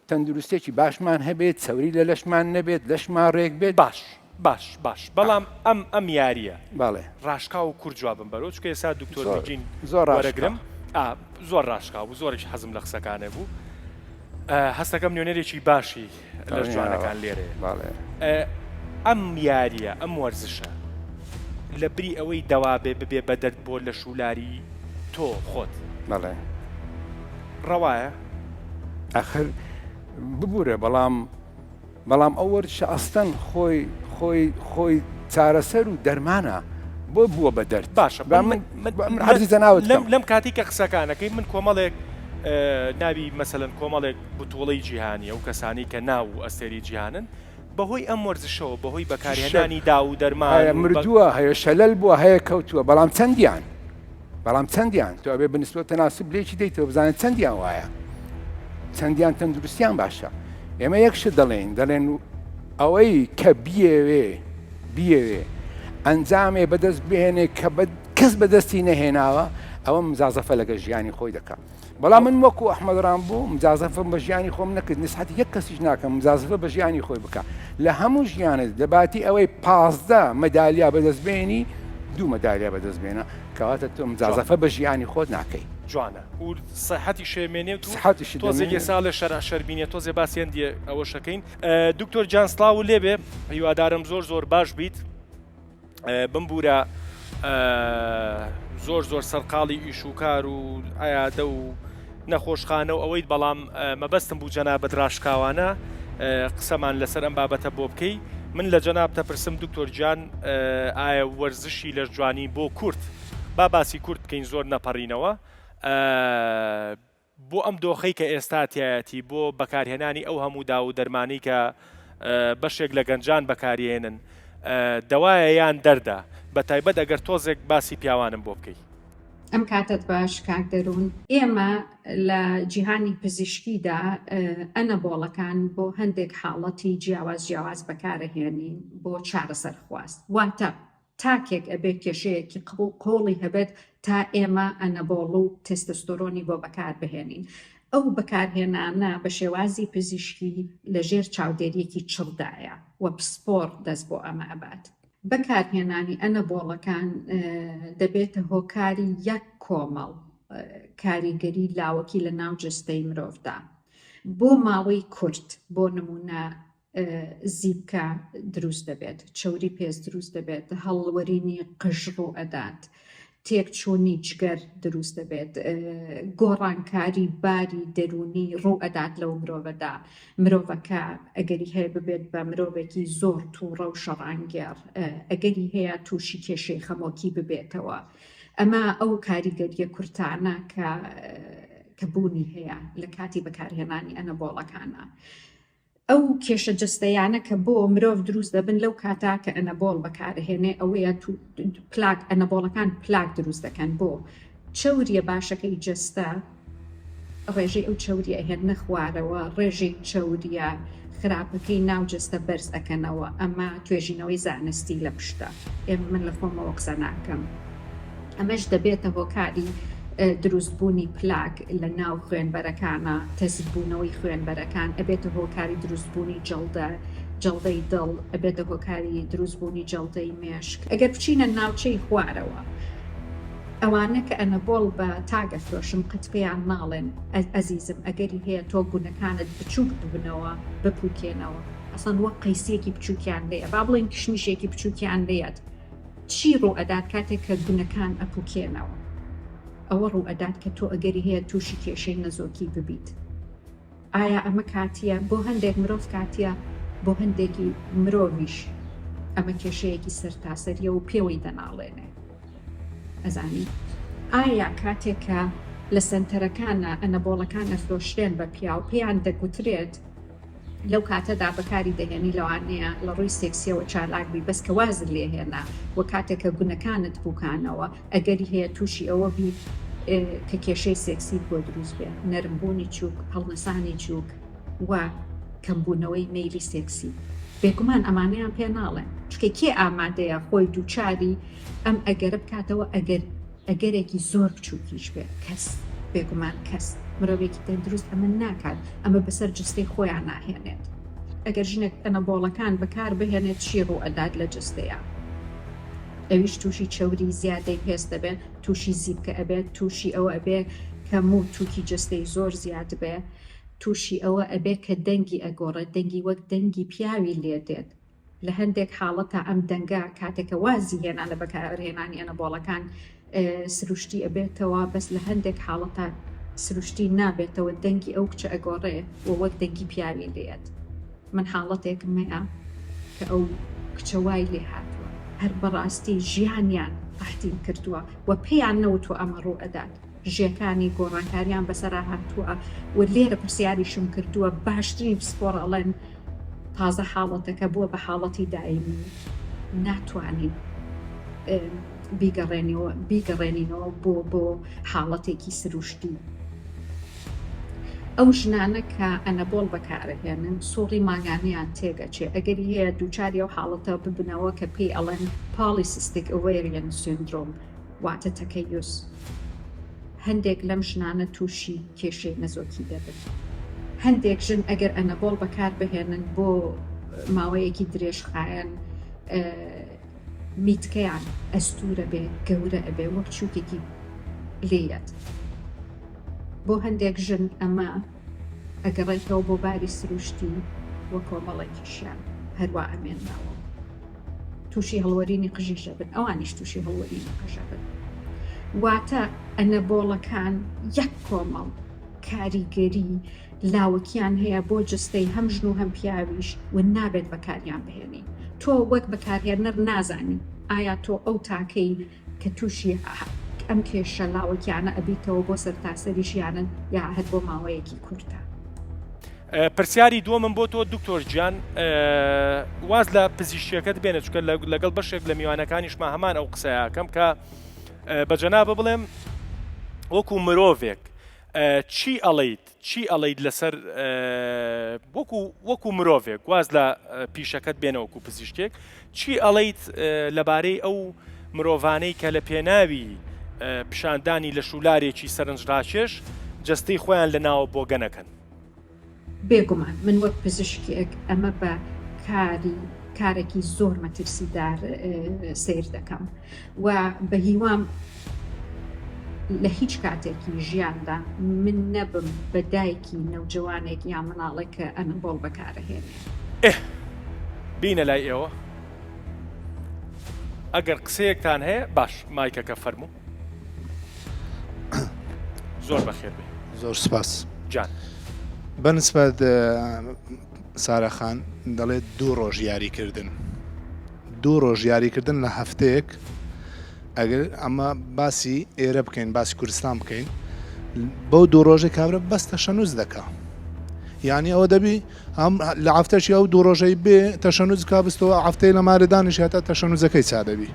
تەندروستێکی باشمان هەبێت چەوری لە لەشمان نەبێت لەشمان ڕێک بێت. باش باش باش بەڵام ئەم ئەم یاریە بەڵێ. ڕاشکاو و کورت جوابم بەرەوە چونکە ئێستا دکتۆر زۆر نگین زۆر ڕاشکاو. وەرەگرم ئا زۆر ڕاشکاو بوو زۆریش حەزم لە قسەکانێ بوو هەستەکەم نوێنەرێکی باشی لەش جوانەکان لێرەیە. بەڵێ. ئەم یاریە ئەم وەرزشە لە بری ئەوەی دەوا بێ ببێ بە دەرد بۆ لەش و لاری تۆ خۆت. بەڵێ. ڕەوایە؟ ئەخر ببورە بەڵام بەڵام ئەو وەرزشە ئەستەن خۆی خۆی خۆی چارەسەر و دەرمانە بۆ بووە بە دەرد باشە با من من عەرزی جەنابت لەم لەم کاتی کە قسەکانەکەی من کۆمەڵێک ناوی مەسەلەن کۆمەڵێک بتوڵەی جیهانی ئەو کەسانی کە ناو و ئەستێری جیهانن بەهۆی ئەم وەرزشەوە بەهۆی بەکارهێنانی داو و دەرمان هەیە مردووە هەیە شەلەل بووە هەیە کەوتووە بەڵام چەندیان بەڵام چەندیان تۆ ئەبێ بنسبە تەناسب لێکی دەیتەوە بزانێت چەندیان وایە چەندیان تەندروستیان باشە ئێمە یەک شت دەڵێن دەڵێن ئەوەی کە بیەوێ بیەوێ ئەنجامێ بەدەست بهێنێ کە کەس بەدەستی نەهێناوە ئەوە مجازەفە لەگە ژیانی خۆی دەکات بەڵام من وەکو ئەحمەد ڕامبۆ مجازەفەم بە ژیانی خۆم نەکرد نسحەتی یەک کەسیش ناکەم مجازەفە بە ژیانی خۆی بکە لە هەموو ژیانت لە باتی ئەوەی 15 مەدالیا بەدەست بێنی دوو مەدالیا بەدەست بێنە کەواتە تۆ مجازەفە بە ژیانی خۆت ناکەی. جوانە و سەحەتی شێمێنێت و سحەتیشی تۆزێک دەمێنێ. ئێسا لە شەرع شەربینێ تۆزێ باسی هەندێ ئەوەشەکەین دکتۆر گیان سڵاوو لێبێ هیوادارم زۆر زۆر باش بیت. بمبورە زۆر زۆر سەرقاڵی ئیش و کار و عیادە و نەخۆشخانە و ئەوەیت بەڵام مەبەستم بوو جەنابت ڕاشکاوانە قسەمان لەسەر ئەم بابەتە بۆ بکەی من لە جەناب تەپرسم دکتۆر گیان ئایا وەرزشی لەشجوانی بۆ کورد با باسی کورد بکەین زۆر نەپەڕینەوە بۆ ئەم دۆخەی کە ئێستا تیایەتی، بۆ بەکارهێنانی ئەو هەموو داو و دەرمانەی کە بەشێک لە گەنجان بەکاریێنن، دەوایە یان دەردە؟ بەتایبەت ئەگەر تۆزێک باسی پیاوانم بۆ بکەی. ئەم کاتەت باش کاک دەروون. ئێمە لە جیهانی پزیشکیدا ئەنەبۆڵەکان بۆ هەندێک حاڵەتی جیاواز جیاواز بەکارەهێنین بۆ چارەسەرخواست واتە تاکێک ئەبێ کێشەیەکی قووڵی هەبێت تا ئێمە ئەنەبۆڵ و تێستۆستۆرۆنی بۆ بەکار بهێنین. ئەو بەکارهێنانە بە شێوازی پزیشکی لە ژێر چاودێرییەکی چڕدایە و پسپۆڕ دەست بۆ ئەمە ئەبات. بەکارهێنانی ئەنەبۆڵەکان دەبێتە هۆکاری یەک کۆمەڵ کاریگەری لاوەکی لە ناو جەستەی مرۆڤدا. بۆ ماوەی کورت بۆ نمونە زیپکە دروست دەبێت، چەوری پێست دروست دەبێت، هەڵوەرینی قژ ڕووئەدات، تێکچوونی جگەر دروست دەبێت، گۆڕانکاری باری دەروونی ڕووئەدات لەو مرۆڤەدا، مرۆڤەکە ئەگەری هەیە ببێت بە مرۆڤێکی زۆر تووڕە و شەڕانگێڕ، ئەگەری هەیە تووشی کێشەی خەمۆکی ببێتەوە. ئەمە ئەو کاریگەرییە کورتانە کە کە بوونی هەیە لە کاتی بەکارهێنانی ئەنەبۆڵەکانە. ئەو کێشە جەستەیانە کە بۆ مرۆڤ دروست دەبن لەو کاتە کە ئەنەبۆڵ بەکارهێنێ ئەوەیە پلاک ئەنەبۆڵەکان پلاک دروست دەکەن بۆ چەوریە باشەکەی جەستە ڕێژەی ئەو چەوریە ئەهێننە خوارەوە ڕێژەی چەوریە خراپەکەی ناو جەستە بەرز ئەکەنەوە ئەمە توێژینەوەی زانستی لە پشتە ئێمە من لە خۆمەوە قسە ناکەم. ئەمەش دەبێتە هۆکاری دروستبوونی پلاک لە ناو خوێنبەرەکانا، تەسکبوونەوەی خوێنبەرەکان ئەبێتە هۆکاری دروستبوونی جەڵدە، جەڵدەی دڵ، ئەبێتە هۆکاری دروستبوونی جەڵدەی مێشک. ئەگەر بچینە ناوچەی خوارەوە، ئەوانە کە ئەنەبۆڵ بە تاک ئەفرۆشن قەت پێیان ناڵێن ئەزیزم ئەگەری هەیە تۆ گونەکانت بچووک ببنەوە، بپوکێنەوە، ئەسڵەن وەک قەیسیەکی بچووکیان لێیە، با بڵێین کشمیشێکی بچووکیان لێیەت، چی ڕووئەدات کاتێک کە گونەکان ئەپوکێنەوە؟ ئەوە ڕووئەدات کە تۆ ئەگەری هەیە تووشی کێشەی نەزۆکی ببیت. ئایا ئەمە کاتییە؟ بۆ هەندێک مرۆڤ کاتییە، بۆ هەندێکی مرۆڤیش ئەمە کێشەیەکی سەرتاسەرییە و پێوەی دەناڵێنێ. ئەزانی؟ ئایا کاتێک کە لە سەنتەرەکانا ئەنەبۆڵەکان ئەفرۆشرێن بە پیاو پێیان دەگوترێت لەو کاتەدا بەکاری دەهێنی لەوانەیە لە ڕووی سێکسیەوە چالاک بی بەس کە وازت لێ هێنا و کاتێک کە گونەکانت پوکانەوە ئەگەری هەیە تووشی ئەوە بی کە کێشەی سێکسیت بۆ دروست بێ نەرمبوونی چوک هەڵنەسانی چوک و کەمبوونەوەی مەیلی سێکسی بێگومان ئەمانەیان پێ ناڵێن چونکە کێ ئامادەیە خۆی دووچاری ئەم ئەگەرە بکاتەوە ئەگەر ئەگەرێکی زۆر بچووکیش بێت کەس، بێگومان کەس، مرۆڤێکی تەندروست ئەمە ناکات، ئەمە بەسەر جەستەی خۆیان ناهێنێت. ئەگەر ژنێک ئەنەبۆڵەکان بەکار بهێنێت چی ڕووئەدات لە جەستەیا؟ ئەویش تووشی چەوری زیادەی پێست دەبێت، تووشی زیپکە ئەبێت، تووشی ئەوە ئەبێ کە موو تووکی جەستەی زۆر زیاد بێ، تووشی ئەوە ئەبێ کە دەنگی ئەگۆڕێت، دەنگی وەک دەنگی پیاوی لێ دێت. لە هەندێک حاڵەتا ئەم دەنگە کاتێک کە وازی هێنا لە بەکارهێنانی ئەنەبۆڵەکان سروشتی ئەبێتەوە بەس لە هەندێک حاڵەتا سروشتی نابێتەوە دەنگی ئەو کچە ئەگۆڕێ و وەک دەنگی پیاوی لێت من حاڵەتێکم هەیە کە ئەو کچە وای لێ هاتووە هەر بەڕاستی ژیانیان تەحتیم کردووە و پێیان نەوتووە ئەمە ڕوو ئەدات ژێکانی گۆڕانکاریان بەسەرا هاتووە و لێرە پرسیاریشم کردووە باشترین پسپۆڕ ئەڵێن تازە حاڵەتەکە بووە بە حاڵەتی دایمی ناتوانین بیگەڕێنەوە بیگەڕێنینەوە بۆ بۆ حاڵەتێکی سروشتی ئەو ژنانە کە ئەنەبۆڵ بەکارەهێنن سوڕی مانگانەیان تێگەچێ ئەگەری هەیە دووچاری ئەو حاڵەتە ببنەوە کە پێی ئەڵێن polycystic ovarian syndrome واتە تەکەیوس هەندێک لەم ژنانە تووشی کێشەی نەزۆکی دەبن. هەندێک ژن ئەگەر ئەنەبۆڵ بەکاربهێنن بۆ ماوەیەکی درێژخایەن میتکەیان ئەستوورە بێ گەورە ئەبێ وەک چووکێکی لێیەت. بۆ هەندێک ژن ئەمە ئەگەڕێتەوە بۆ باری سروشتی و کۆمەڵێکیشیان هەروا ئەمێننەوە. تووشی هەڵوەرینی قژیش ئەبن ئەوانیش تووشی هەڵوەرینی قژ ئەبن واتە ئەنەبۆڵەکان یەک کۆمەڵ کاریگەری لاوەکیان هەیە بۆ جستەی هەم ژن و هەم پیاویش و نابێت بەکاریان بهێنی تۆ وەک بەکارهێنەر نازانی ئایا تۆ ئەو تاکەی کە تووشی ئەم کێشە لاوەکیانە ئەبیتەوە بۆ سەرتاسەری ژیانت یا هەر بۆ ماوەیەکی کورتە. پرسیاری دووەمم بۆ تۆ دکتۆر گیان واز لە پزیشکیەکەت بێنە چونکە لەگەڵ بەشێک لە میوانەکانیشما هەمان ئەو قسەیەکەم کە بە جەنابە بڵێم وەکو مرۆڤێک چی ئەڵیت چی ئەڵیت لەسەر وەکو وەکو مرۆڤێک واز لە پیشەکەت بێنە وەکو پزیشکێک چی ئەڵیت لەبارەی ئەو مرۆڤانەی کە لە پێناوی پیشاندانی لەشولارێکی سەرنجڕاکێش جەستەی خۆیان لە ناوە بۆگەنەکەن؟ بێگومان من وەک پزیشکێک ئەمە بە کاری کارێکی زۆر مەترسیدار سەیر دەکەم و بە هیوام. لە هیچ کاتێکی ژیاندا من نەبم بە دایکی نەوجەوانێک یا مناڵێک کە ئەنەبۆڵ بەکارەهێنێ. ئێه بینە لای ئێوە ئەگەر قسەیەکتان هەیە باش مایکەکە فەرموو. زۆر بەخێر بێ. زۆر سپاس. جان. بەنسبەت سارا خان دەڵێت دوو ڕۆژ یاریکردن دوو ڕۆژ یاریکردن لە هەفتەیەک ئەگەر ئەمە باسی ئێرە بکەین باسی کوردستان بکەین بەو دوو ڕۆژەی کابرا بەس تەشەنوز دەکا یعنی ئەوە دەبی ئەم لە هەفتەشی ئەو دوو ڕۆژەی بێ تەشەنوز کا بستەوە هەفتەی لە مارە دانیش هەتا تەشەنوزەکەی چا دەبی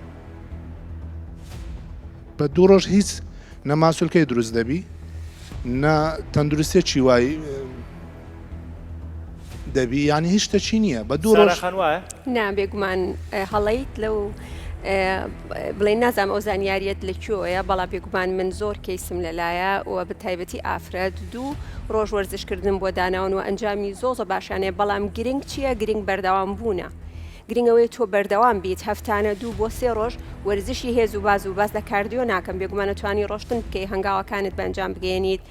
بە دوو ڕۆژ هیچ نە ماسولکەی دروست دەبی نە تەندروستێکی وای دەبی یانی هیچ شتەکی نییە بە دوو ڕۆژ. سارا خان وایە؟ نا بێگومان هەڵەیت لەو بڵێن نازانم ئەو زانیاریەت لە کوێوەیە بەڵام بێگومان من زۆر کەیسم لەلایە و بە تایبەتی ئافرەت دوو ڕۆژ وەرزشکردن بۆ داناون و ئەنجامی زۆ زۆ باشانەیە بەڵام گرنگ چییە گرنگ بەردەوام بوونە گرنگ ئەوەیە تۆ بەردەوام بیت هەفتانە دوو بۆ سێ ڕۆژ وەرزشی هێز و باز و باس لە cardio ناکەم بێگومان ئەتوانی ڕۆشتن بکەی هەنگاوەکانت بە ئەنجام بگەیەنیت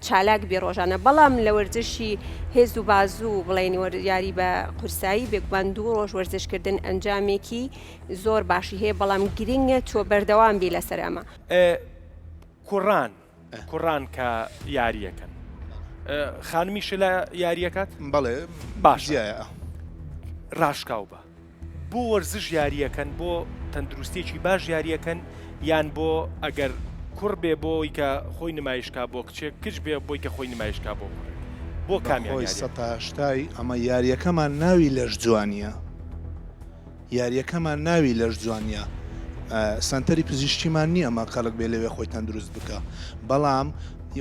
چالاک بی ڕۆژانە بەڵام لە وەرزشی هێز و بازوو بڵێن یاری بە قورسایی بێگومان دوو ڕۆژ وەرزشکردن ئەنجامێکی زۆر باشی هەیە بەڵام گرنگە تۆ بەردەوام بی لەسەر ئەمە. کوڕان کوڕان کە یاریەکەن خانمیش لە یاریەکات؟ بەڵێ باش جیایە. ڕاشکاو بە. بۆ وەرزش یاریەکەن بۆ تەندروستیەکی باش یاریەکەن یان بۆ ئەگەر کوڕ بێ بۆی کە خۆی نمایش کا بۆ کچێک کچ بێ بۆی کە خۆی نمایش کا بۆ کوڕێک بۆ کامیان بەخۆی یاریەکەن؟ سەتا هەشتای ئەمە یاریەکەمان ناوی لەش جوانیە یاریەکەمان ناوی لەش جوانیە سەنتەری پزیشکیمان نیە ئەمە خەڵک بێ لەوێ خۆی تەندروست بکا بەڵام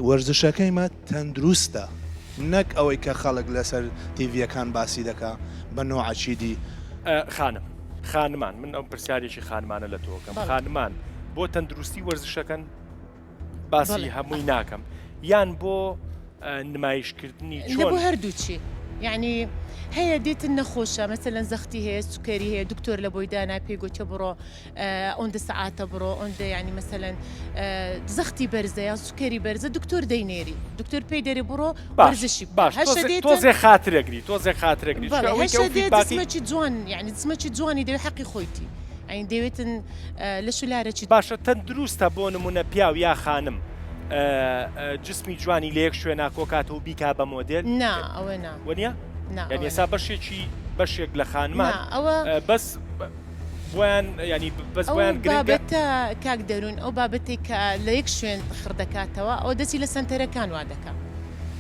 وەرزشەکەیمە تەندروستە نەک ئەوەی کە خەڵک لەسەر تیڤیەکان باسی دەکا بە نۆعەکی دی. خانم خانمان من ئەم پرسیارێکی خانمانە لە تۆکەم خانمان بۆ تەندروستی وەرزشەکەن باسی هەمووی ناکەم یان بۆ نمایشکردنی چۆن؟ بۆ هەردووچی یعنی هەیە دێتن نەخۆشە مەسەلەن زەختی هەیە سوکەری هەیە دکتۆر لە بۆی دانا پێی گوتیە بڕۆ ئەوەندە سەعاتە بڕۆ ئەوەندە یعنی مەسەلەن زەختی بەرزە یان سوکەری بەرزە دکتۆر دەینێری دکتۆر پێی دەرێ بڕۆ وەرزشی بکە باش هەشە دێتن تۆزێ خاترەگری تۆزێ خاترەگری بەڵێ چونکە ئەوەی کە هەشە ئەو دێت feedback ی جسمەکی جوان یعنی جسمەکی جوانی دەوێ حەقی خۆیتی یعنی دەوێتن لەش و لارەکی باشە تەندروستە بۆ نمونە پیاو یا خانم جسمی جوانی لە یەک شوێنا کۆکاتەوە بیکا بە مۆدێل؟ نا ئەوە نا وەنیە؟ نا یعنی ئەوە ئێستا بەشێکی بەشێک لە خانمان نا ئەوە بەس بۆیان یانی بەس ئەو بۆیان گرنگە. بابەتە کاک دەروون ئەو بابەتەی کە لە یەک شوێن خڕ دەکاتەوە ئەوە دەستی لە سەنتەرەکان وا دەکا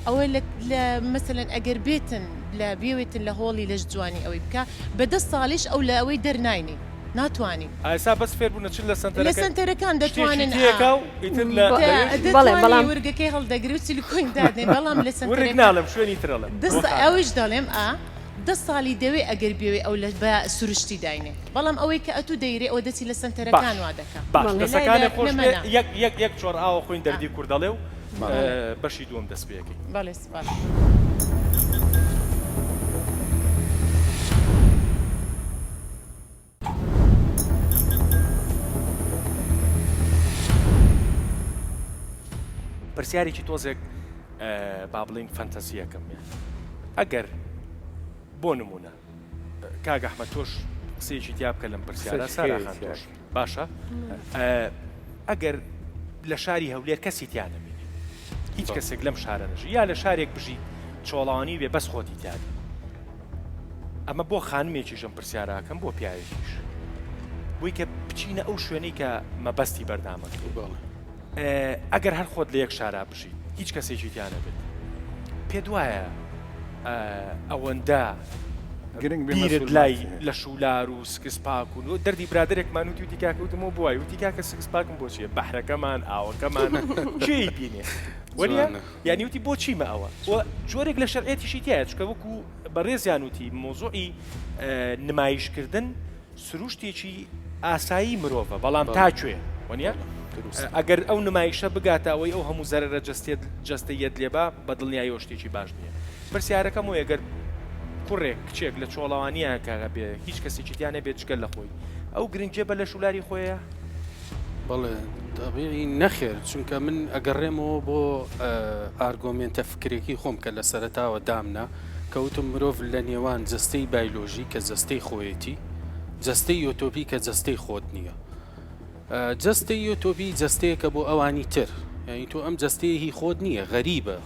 ئەوە لە لە مەسەلەن ئەگەر بێتن لە بیەوێتن لە هۆڵی لەش جوانی ئەوەی بکا بە دە ساڵیش ئەو لە ئەوەی دەرناینی ناتوانی. ئایسا بەس فێر بوونە چ لە لە سەنتەرەکە سەنتەرەکان شتێکی دەتوانن ئا تێکا و ئیتر لە کە لەوێش بەڵێ دەتوانی بەڵام ورگەکەی هەڵدەگری و سیلیکۆن دادەنێ بەڵام لە ورگ سەنتەرەکان ناڵێم شوێنی تر ئەڵێم دە بۆ سا خانم. ئەویش دەڵێم ئا دە ساڵی دەوێ ئەگەر بێوێ ئەو لە بە سروشتی داینێ بەڵام ئەوەی کە ئەتوو دەیرێ ئەوە دەچی لە باش سەنتەرەکان وا دەکا باش بەڵێ. لە لای دەسەکانێ لە خۆش بێ نەمەنا یەک یەک یەک چۆڕ ئاوە خۆین ئا دەردی کورد ئەڵێ و بەڵێ بەشی دووەم دەست پێ ئەکەین. بەڵێ سپاس. پرسیارێکی تۆزێک با بڵین فەنتەزیەکەم ئەگەر بۆ نمونە کاک ئەحمەد تۆش قسەیەکی تیا بکە لەم پرسیارە سارا خان تۆش باشە ئەگەر لە شاری هەولێر کەسی تیا نەمینێ هیچ کەسێک لەم شارە نەژی یا لە شارێک بژی چۆڵانی بێ بەس خۆتی تیابی ئەمە بۆ خانمێکیش ئەم پرسیارە ئەکەم بۆ پیاوێکیش بۆی کە بچینە ئەو شوێنەی کە مەبەستی بەرنامەکەی ئەگەر هەر خۆت لە یەک شارا بژیت هیچ کەسێکی تیا نەبێت پێت وایە ئەوەندە گرنگ بێ بیرت مەسئول لای ماسی هەیە. لە شولار و six pack و دەردی برادەرێکمان وتی وتی کاکە وتم بۆ وای وتی کاکە six pack م بۆ چییە بەحرەکەمان ئاوەکەمان کێی بینێ وەنیە جوانە. یانی وتی بۆ چیمە ئەوە و جۆرێک لە شەرعیەتیشی تیایە چونکە وەکو بەڕێزیان وتی مۆزوعی نمایشکردن سروشتێکی ئاسایی مرۆڤە بەڵام تا کوێ وەنیە ئەگەر ئەو نمایشە بگاتە ئەوەی ئەو هەموو زەرەرە جەستێت جەستەیەت لێبا بە دڵنیاییەوە شتێکی باش نییە پرسیارەکەم وەیە گەر کوڕێک کچێک لە چۆڵەوانییە کە بێ هیچ کەسێکی تیا نەبێت جگە لە خۆی ئەو گرنگیە بە لەش و لاری خۆیە؟ بەڵێ تەبیعی نەخێر، چونکە من ئەگەڕێمەوە بۆ ئارگۆمێنتە فکرێکی خۆم کە لە سەرەتاوە دامنا کە وتم مرۆڤ لە نێوان جەستەی بایلۆژی کە جەستەی خۆیەتی، جەستەی یۆتۆپی کە جەستەی خۆت نییە. جەستەی یۆتۆپی جەستەیەکە بۆ ئەوانی تر، یانی تۆ ئەم جەستەیە هی خۆت نییە، غەریبە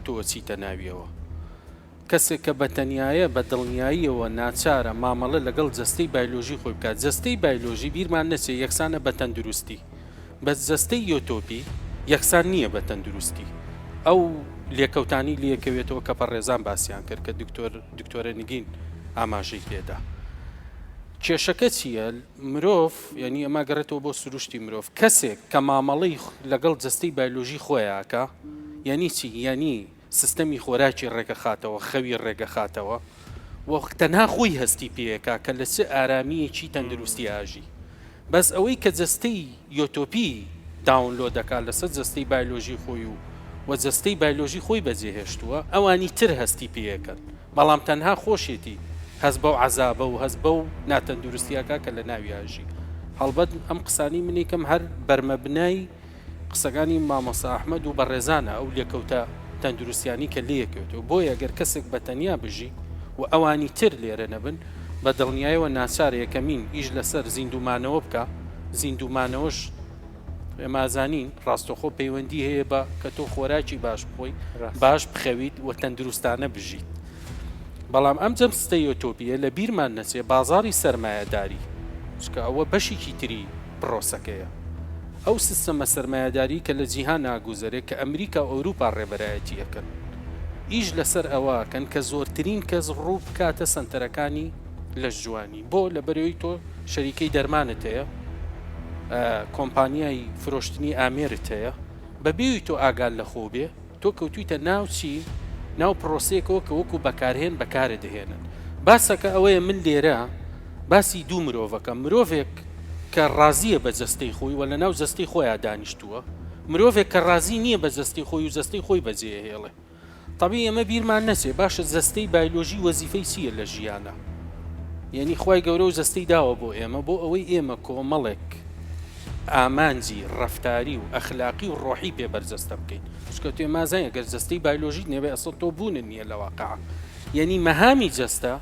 تۆ ئەچیتە ناویەوە. کەسێک کە بە تەنیایە بە دڵنیاییەوە ناچارە مامەڵە لەگەڵ جەستەی بایلۆژی خۆی بکات، جەستەی بایلۆژی بیرمان نەچێت یەکسانە بە تەندروستی، بەس جەستەی یۆتۆپی یەکسان نییە بە تەندروستی، ئەو لێکەوتانەی لێکەوێتەوە کە بەڕێزان باسیان کرد کە دکتۆر دکتۆرە نگین ئاماژەی پێدا. کێشەکە چییە؟ مرۆڤ یانی ئەمە گەڕێتەوە بۆ سروشتی مرۆڤ، کەسێک کە مامەڵەی لەگەڵ جەستەی بایلۆژی خۆیا ئەکا یانی چی؟ یانی سیستەمی خۆراکی ڕێکەخاتەوە، خەوی ڕێکەخاتەوە و تەنها خۆی هەستی پێیەکا کە لە چ ئارامییەکی تەندروستی ئاژی. بەس ئەوەی کە جەستەی یۆتۆپی download ئەکا لەسەر جەستەی بایلۆژی خۆی و و جەستەی بایلۆژی خۆی بەجێهێشتووە، ئەوانی تر هەستی پێیەکەن، بەڵام تەنها خۆشێتی هەست بەو عەزابە و هەست بەو ناتەندروستی ئەکا کە لە ناوی ئاژی. هەڵبەت ئەم قسانەی من ئەیکەم هەر بەرمەبنای قسەکانی مامۆستا ئەحمەد و بەڕێزانە ئەو لێکەوتە تەندروستیانەی کە لێیەکەوێتەوە بۆیە گەر کەسێک بە تەنیا بژی و ئەوانی تر لێرە نەبن بە دڵنیایەوە ناچارە یەکەمین ئیش لەسەر زیندوو مانەوە بکا زیندوو مانەوەش ئێمە ئەزانین ڕاستەخۆ پەیوەندی هەیە بە کە تۆ خۆراکی باش بخۆی باش بخەویت و تەندروستانە بژیت بەڵام ئەم جەستە یۆتۆپییە لە بیرمان نەچێ بازاڕی سەرمایەداری، چونکە ئەوە بەشێکی تری پڕۆسەکەیە. ئەو سیستەمە سەرمایەداری کە لە جیهان ئاگوزەرێ کە ئەمریکا و ئەوروپا ڕێبەرایەتی ئەکەن ئیش لەسەر ئەوە ئەکەن کە زۆرترین کەس ڕوو بکاتە سەنتەرەکانی لەشجوانی. بۆ؟ لەبەرئەوەی تۆ شەریکەی دەرمانت هەیە، کۆمپانیای فرۆشتنی ئامێرت هەیە، بەبێ ئەوی تۆ ئاگات لە خۆو بێ، تۆ کەوتویتە ناو چی؟ ناو پرۆسەیەکەوە کە وەکو بەکارهێن بەکارت دەهێنن. باسەکە ئەوەیە من لێرە باسی دوو مرۆڤەکەم، مرۆڤێک کە ڕازییە بە جەستەی خۆی و لەناو جەستەی خۆیا دانیشتووە، مرۆڤێک کە ڕازی نییە بە جەستەی خۆی و جەستەی خۆی بەجێئەهێڵێ. تەبیعی ئێمە بیرمان نەچێ باشە جەستەی بایلۆژی وەزیفەی چییە لە ژیانا؟ یەنی خوای گەورە و جەستەی داوە بۆ ئێمە بۆ ئەوەی ئێمە کۆمەڵێک ئامانجی ڕەفتاری و ئەخلاقی و ڕۆحی پێ بەرجەستە بکەین چونکە تۆ مازانی گەر جەستەی بایلۆژیت نەبێ ئەسڵ تۆ بوونت نییە لە واقع یەنی مەهامی جەستە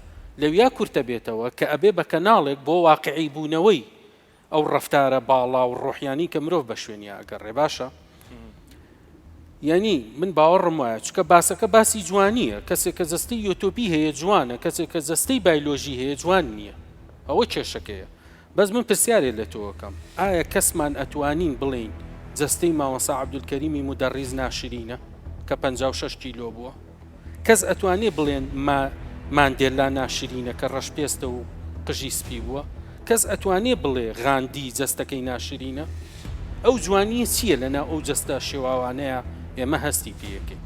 لەویا کورتە بێتەوە کە ئەبێ بە کەناڵێک بۆ واقعی بوونەوەی ئەو ڕەفتارە باڵا و ڕۆحیانی کە مرۆڤ بە شوێنیا ئەگەڕێ باشە یعنی من باوەڕم وایە چکە باسەکە باسی جوانیە کەسێک کە جەستەی یۆتۆپی هەیە جوانە کەسێک کە جەستەی بایلۆژی هەیە جوان نییە ئەوە کێشەکەیە بەس من پرسیارێ لە تۆ ئەکەم ئایا کەسمان ئەتوانین بڵێین جەستەی مامۆستا عەبدولکەریمی مودەڕیس ناشرینە کە 56 کیلۆ بووە؟ کەس ئەتوانێ بڵێن ما ماندێلا ناشرینە کە ڕەش پێستە و قژی سپی بووە؟ کەس ئەتوانێ بڵێ غاندی جەستەکەی ناشرینە؟ ئەو جوانیە چییە لەناو ئەو جەستە شێواوانەیە ئێمە هەستی پێیەکەین؟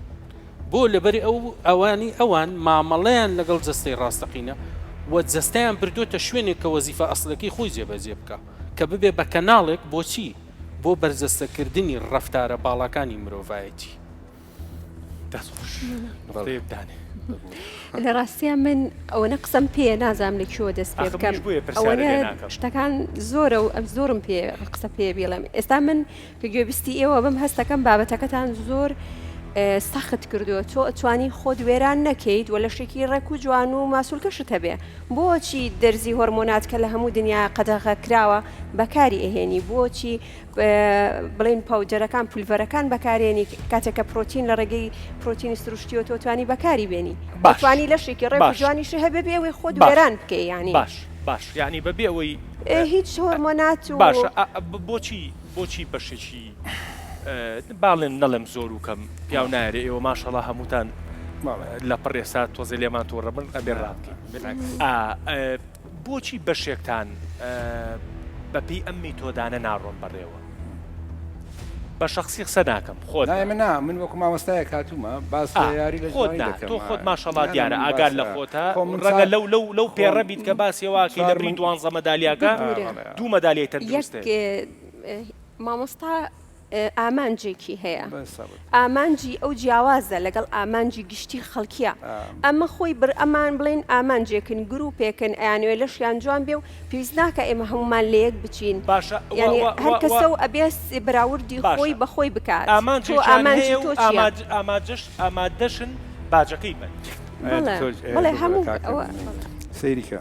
بۆ لەبەر ئەو ئەوانی ئەوان مامەڵەیان لەگەڵ جەستەی ڕاستەقینە و جەستەیان بردۆتە شوێنێک کە وەزیفە ئەسڵەکەی خۆی جێبەجێ بکا کە ببێ بە کەناڵێک بۆچی بۆ بەرجەستەکردنی ڕەفتارە باڵاکانی مرۆڤایەتی. دەست خۆش نقطەیەک دانێ. لە ڕاستیا من ئەوەنە قسەم پێیە نازانم لە کوێوە دەست پێ ئاخر بکەم منیش بۆیە پرسیارە ئەوەنە لێ ناکەم. شتەکان زۆرە و ئەم زۆرم پێ قسە پێ بیڵێم ئێستا من کە گوێبیستی ئێوە بم هەستەکەم بابەتەکەتان زۆر سەخت کردووە تۆ ئەتوانی خۆت وێران نەکەیت و لەشێکی ڕێک و جوان و ماسولکەشت هەبێ بۆچی دەرزی هۆرمۆنات کە لە هەموو دنیا قەدەغە کراوە بەکاری ئەهێنی بۆچی بڵێن powder ەکان پولڤەرەکان بەکارێنی کاتێک کە پرۆتین لە ڕێگەی پرۆتینی سروشتیەوە تۆ توانی بەکاری بێنی باش توانی لەشێکی ڕێک و باش جوانیش هەبێ بێ ئەوەی خۆت باش وێران بکەی یانی باش باش یعنی بەبێ ئەوەی هیچ هۆرمۆنات و باشە بۆچی بۆچی بەشێکی باڵێن نەڵێم زۆر و کەم پیاو نایەرێ ئێوە ماشەڵا هەمووتان لە پڕ ئێستا تۆزێ لێمان تووڕە بن ئەبێ ڕابکەین بۆچی بەشێکتان بەپێی ئەم میتۆدانە ناڕۆن بەڕێوە؟ بە شەخسی قسە ناکەم خۆت نا ئێمە نا من وەکو مامۆستایەک هاتوومە باس لە یاری لە خۆت جوانی نا دەکەم تۆ خۆت ماشەڵا نا نا دیارە من ئاگات باس لە خۆتە خۆ من ڕەنگە چار لەو لەو لەو خۆم پێڕە بیت کە باسی ئەوە ئەکەی لە چوار بری من دوانزە مەدالیاکە ببورە دوو مەدالیای یەک تەندروست هەیە. مامۆستا. ئامانجێکی هەیە ئامانجی ئەو جیاوازە لەگەڵ ئامانجی گشتی خەڵکیە ئەمە خۆی بر ئەمان بڵێن ئامانجێکن گروپێکن ئەیانوێ لەشیان جوان بێ و پێویست ناکە ئێمە هەمومان لە یەک بچین باشە یعنی هەر کەسە و ئەبێ بەراوردی خۆی بە خۆی بکات تۆ ئامانجی تۆ چیە؟ ئامانجش ئامادەشن باجەکەی بەن. بەڵێ هەموو ئەوە. سەیریکە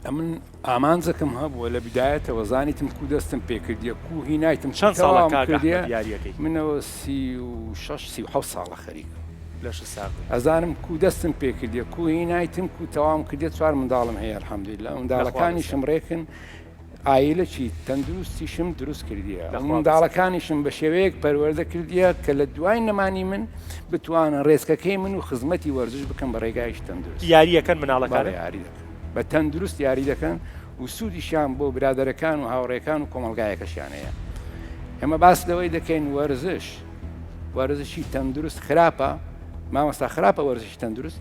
ئەمن ئامانجەکەم هەبووە لە بدایەتەوە زانیتم کو دەستم پێکردیە کو هینایتم چەند ساڵە کاک ئەحمەد یاریەکەی؟ منەوە 36 37 ساڵە خەریکم. لەشت ساغ بێ. ئەزانم کو دەستم پێکردیە کو هینایتم کو تەواوم کردیە چوار منداڵم هەیە الحمدللە منداڵەکانیشم ڕێکن عایلەکی تەندروستیشم دروست کردیە منداڵەکانیشم بە شێوەیەک پەروەردە کردیە کە لە دوای نەمانی من بتوانن ڕێزکەکەی من و خزمەتی وەرزش بکەم بە ڕێگایش تەندروست یاریەکەن مناڵەکان یاری دەکەن بە تەندروست یاری دەکەن و سوودیشیان بۆ برادەرەکان و هاوڕێکان و کۆمەڵگایەکەشیان هەیە ئێمە باس لەوەی دەکەین وەرزش وەرزشی تەندروست خراپە مامۆستا خراپە وەرزشی تەندروست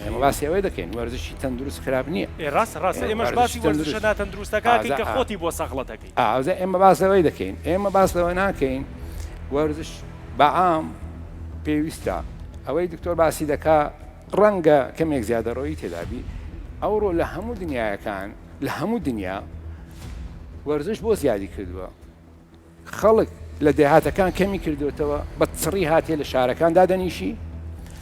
ئێمە باسی ئەوەی دەکەین وەرزشی تەندروست خراپ نییە ڕاستە ڕاستە ئێمەش باسی وەرزشە ناتەندروستەکەکەی کە خۆتی بۆ سەغڵەتەکەی ئازە ئێمە باس لەوەی دەکەین ئێمە باس لەوە ناکەین وەرزش بەعام پێویستە ئەوەی دکتۆر باسی دەکا ڕەنگە کەمێک زیادەڕۆیی تێدابی ئەوڕۆ لە هەموو دنیاەکان لە هەموو دنیا وەرزش بۆ زیادی کردووە خەڵک لە دێهاتەکان کەمی کردوێتەوە بە چڕی هاتێ لە شارەکان دادەنیشی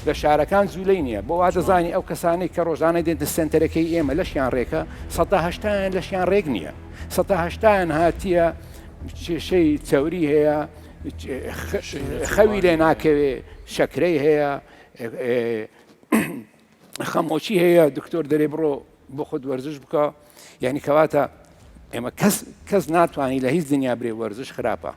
لە شارەکان جوولەی نییە بۆ وا دەزانی ئەو کەسانەی کە ڕۆژانە دێنتە سنتەرەکەی ئێمە لەشیان ڕێکە سەدا هەشتایان لەشیان ڕێک نییە سەدا هەشتایان هاتیە کێشەی چەوری هەیە خەوی لێ ناکەوێ شەکرەی هەیە خەمۆکی هەیە دکتۆر دەرێ بڕۆ بۆ خۆت وەرزش بکە یعنی کەواتە ئێمە کەس کەس ناتوانانی لە هیچ دنیا برێ وەرزش خراپە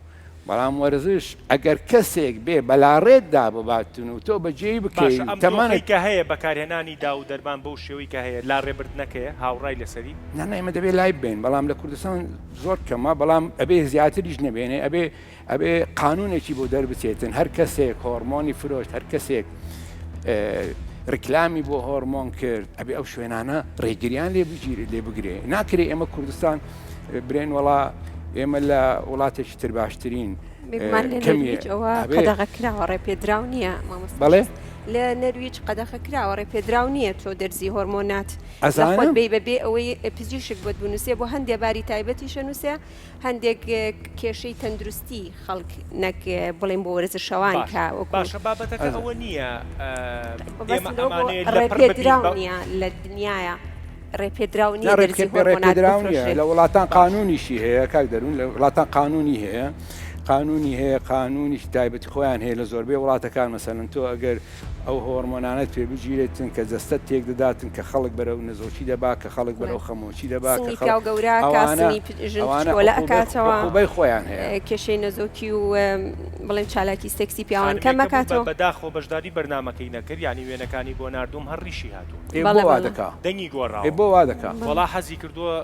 بەڵام وەرزش ئەگەر کەسێک بێ بەلاڕێتدا بباتن و تۆ بەجێی بکەیت تەمەنێک کە هەیە بەکارهێنانی دا و دەرمان بەو شێوەی کە هەیە لا ڕێبردنەکەیە هاوڕای لەسەری نانا ئێمە دەبێت لای بین بەڵام لە کوردستان زۆر کەمە بەڵام ئەبێ زیاتریش نەبێنێ ئەبێ ئەبێ قانونێکی بۆ دەربچێتن هەر کەسێک هۆرمۆنی فرۆشت هەر کەسێک ڕیکلامی بۆ هۆرمۆن کرد ئەبێ ئەو شوێنانە ڕێگریان لێ بگیرێ لێ بگرێ ناکرێ ئێمە کوردستان برێن وڵا ئێمە لە وڵاتێکی تر باشترین ئەوە قەدەغە کراوە ڕێپێدراو نییە بەڵێ لە نەرویج قەدەخە کراوە ڕێپێدراو نییە تۆ دەرزی هۆرمۆنات ئەزانم بی بەبێ ئەوەی پزیشک بۆت بنووسێ بۆ هەندێ باری تایبەتیشە نووسێ هەندێک کێشەی تەندروستی خەڵک نەک بڵێن بۆ وەرزشەوان کە وەکو باشە بابەتەکە ئەوە نییە ئێمە ئەمانەیە ڕێپێدراو نییە لە دنیاە ڕێپێدراو نییە دەرزی هۆرمۆنات ڕێپێدراو نییە لە وڵاتان قانونیشی هەیە کاک دەروون لە وڵاتان قانونی هەیە قانونی هەیە قانونیش تایبەتی خۆیان هەیە لە زۆربەی وڵاتەکان مەسەلەن تۆ ئەگەر ئەو هۆرمۆنانەت پێ بگیرێتن کە جەستەت تێک دەداتن کە خەڵک بەرەو نەزۆکی دەبا کە خەڵک بەرەو خەمۆکی دەبا کە سنگی پیاو گەورە ئەکا سنگی ژن پچکۆلە ئەکاتەوە عقوبەی خۆیان هەیە کێشەی نەزۆکی و بڵێن چالاکی سێکسی پیاوان کەم ئەکاتەوە. بەداخەوە بەشداری بەرنامەکەی نەکرد یانی وێنەکانی بۆ ناردووم هەر ڕیشی هاتووە. ئێ بۆ وا دەکا؟ دەنگی گۆڕاوە. ئێ بۆ وا دەکا؟ وەڵا حەزی کردووە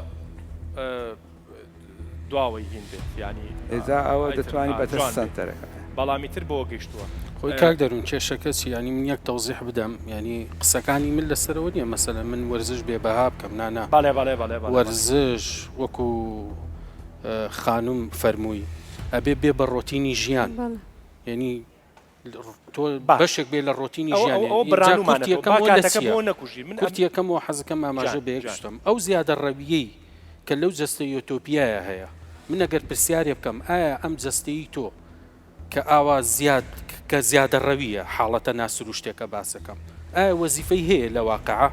دواوەی هین بێت یانی ئێجا ئەوە دەتوانی بەتە سەنتەرەکە بەڵام ئیتر بۆ گەیشتووە. خۆی کاک دەروون کێشەکە چی یانی من یەک تەوزیح بدەم یانی قسەکانی من لەسەرەوە نییە مەسەلەن من وەرزش بێ بەها بکەم نا نا بەڵێ بەڵێ بەڵێ بەڵێ وەرزش وەکو خانم فەرمووی ئەبێ بێ بە ڕۆتینی ژیان یعنی تۆ بەشێک بێ لە ڕۆتینی ژیانی کورتیەکەمەوە حەزەکەم ئاماژە بە یەک شتم ئەو زیادە ڕەویەی کە لەو جەستە یۆتۆپیایە هەیە من ئەگەر پرسیارێ بکەم ئایا ئەم جەستەی تۆ کە ئاوا زیاد کە زیادە ڕەویە حاڵەتە ناسروشتێکە باسەکەم ئایا وەزیفەی هەیە لە واقعە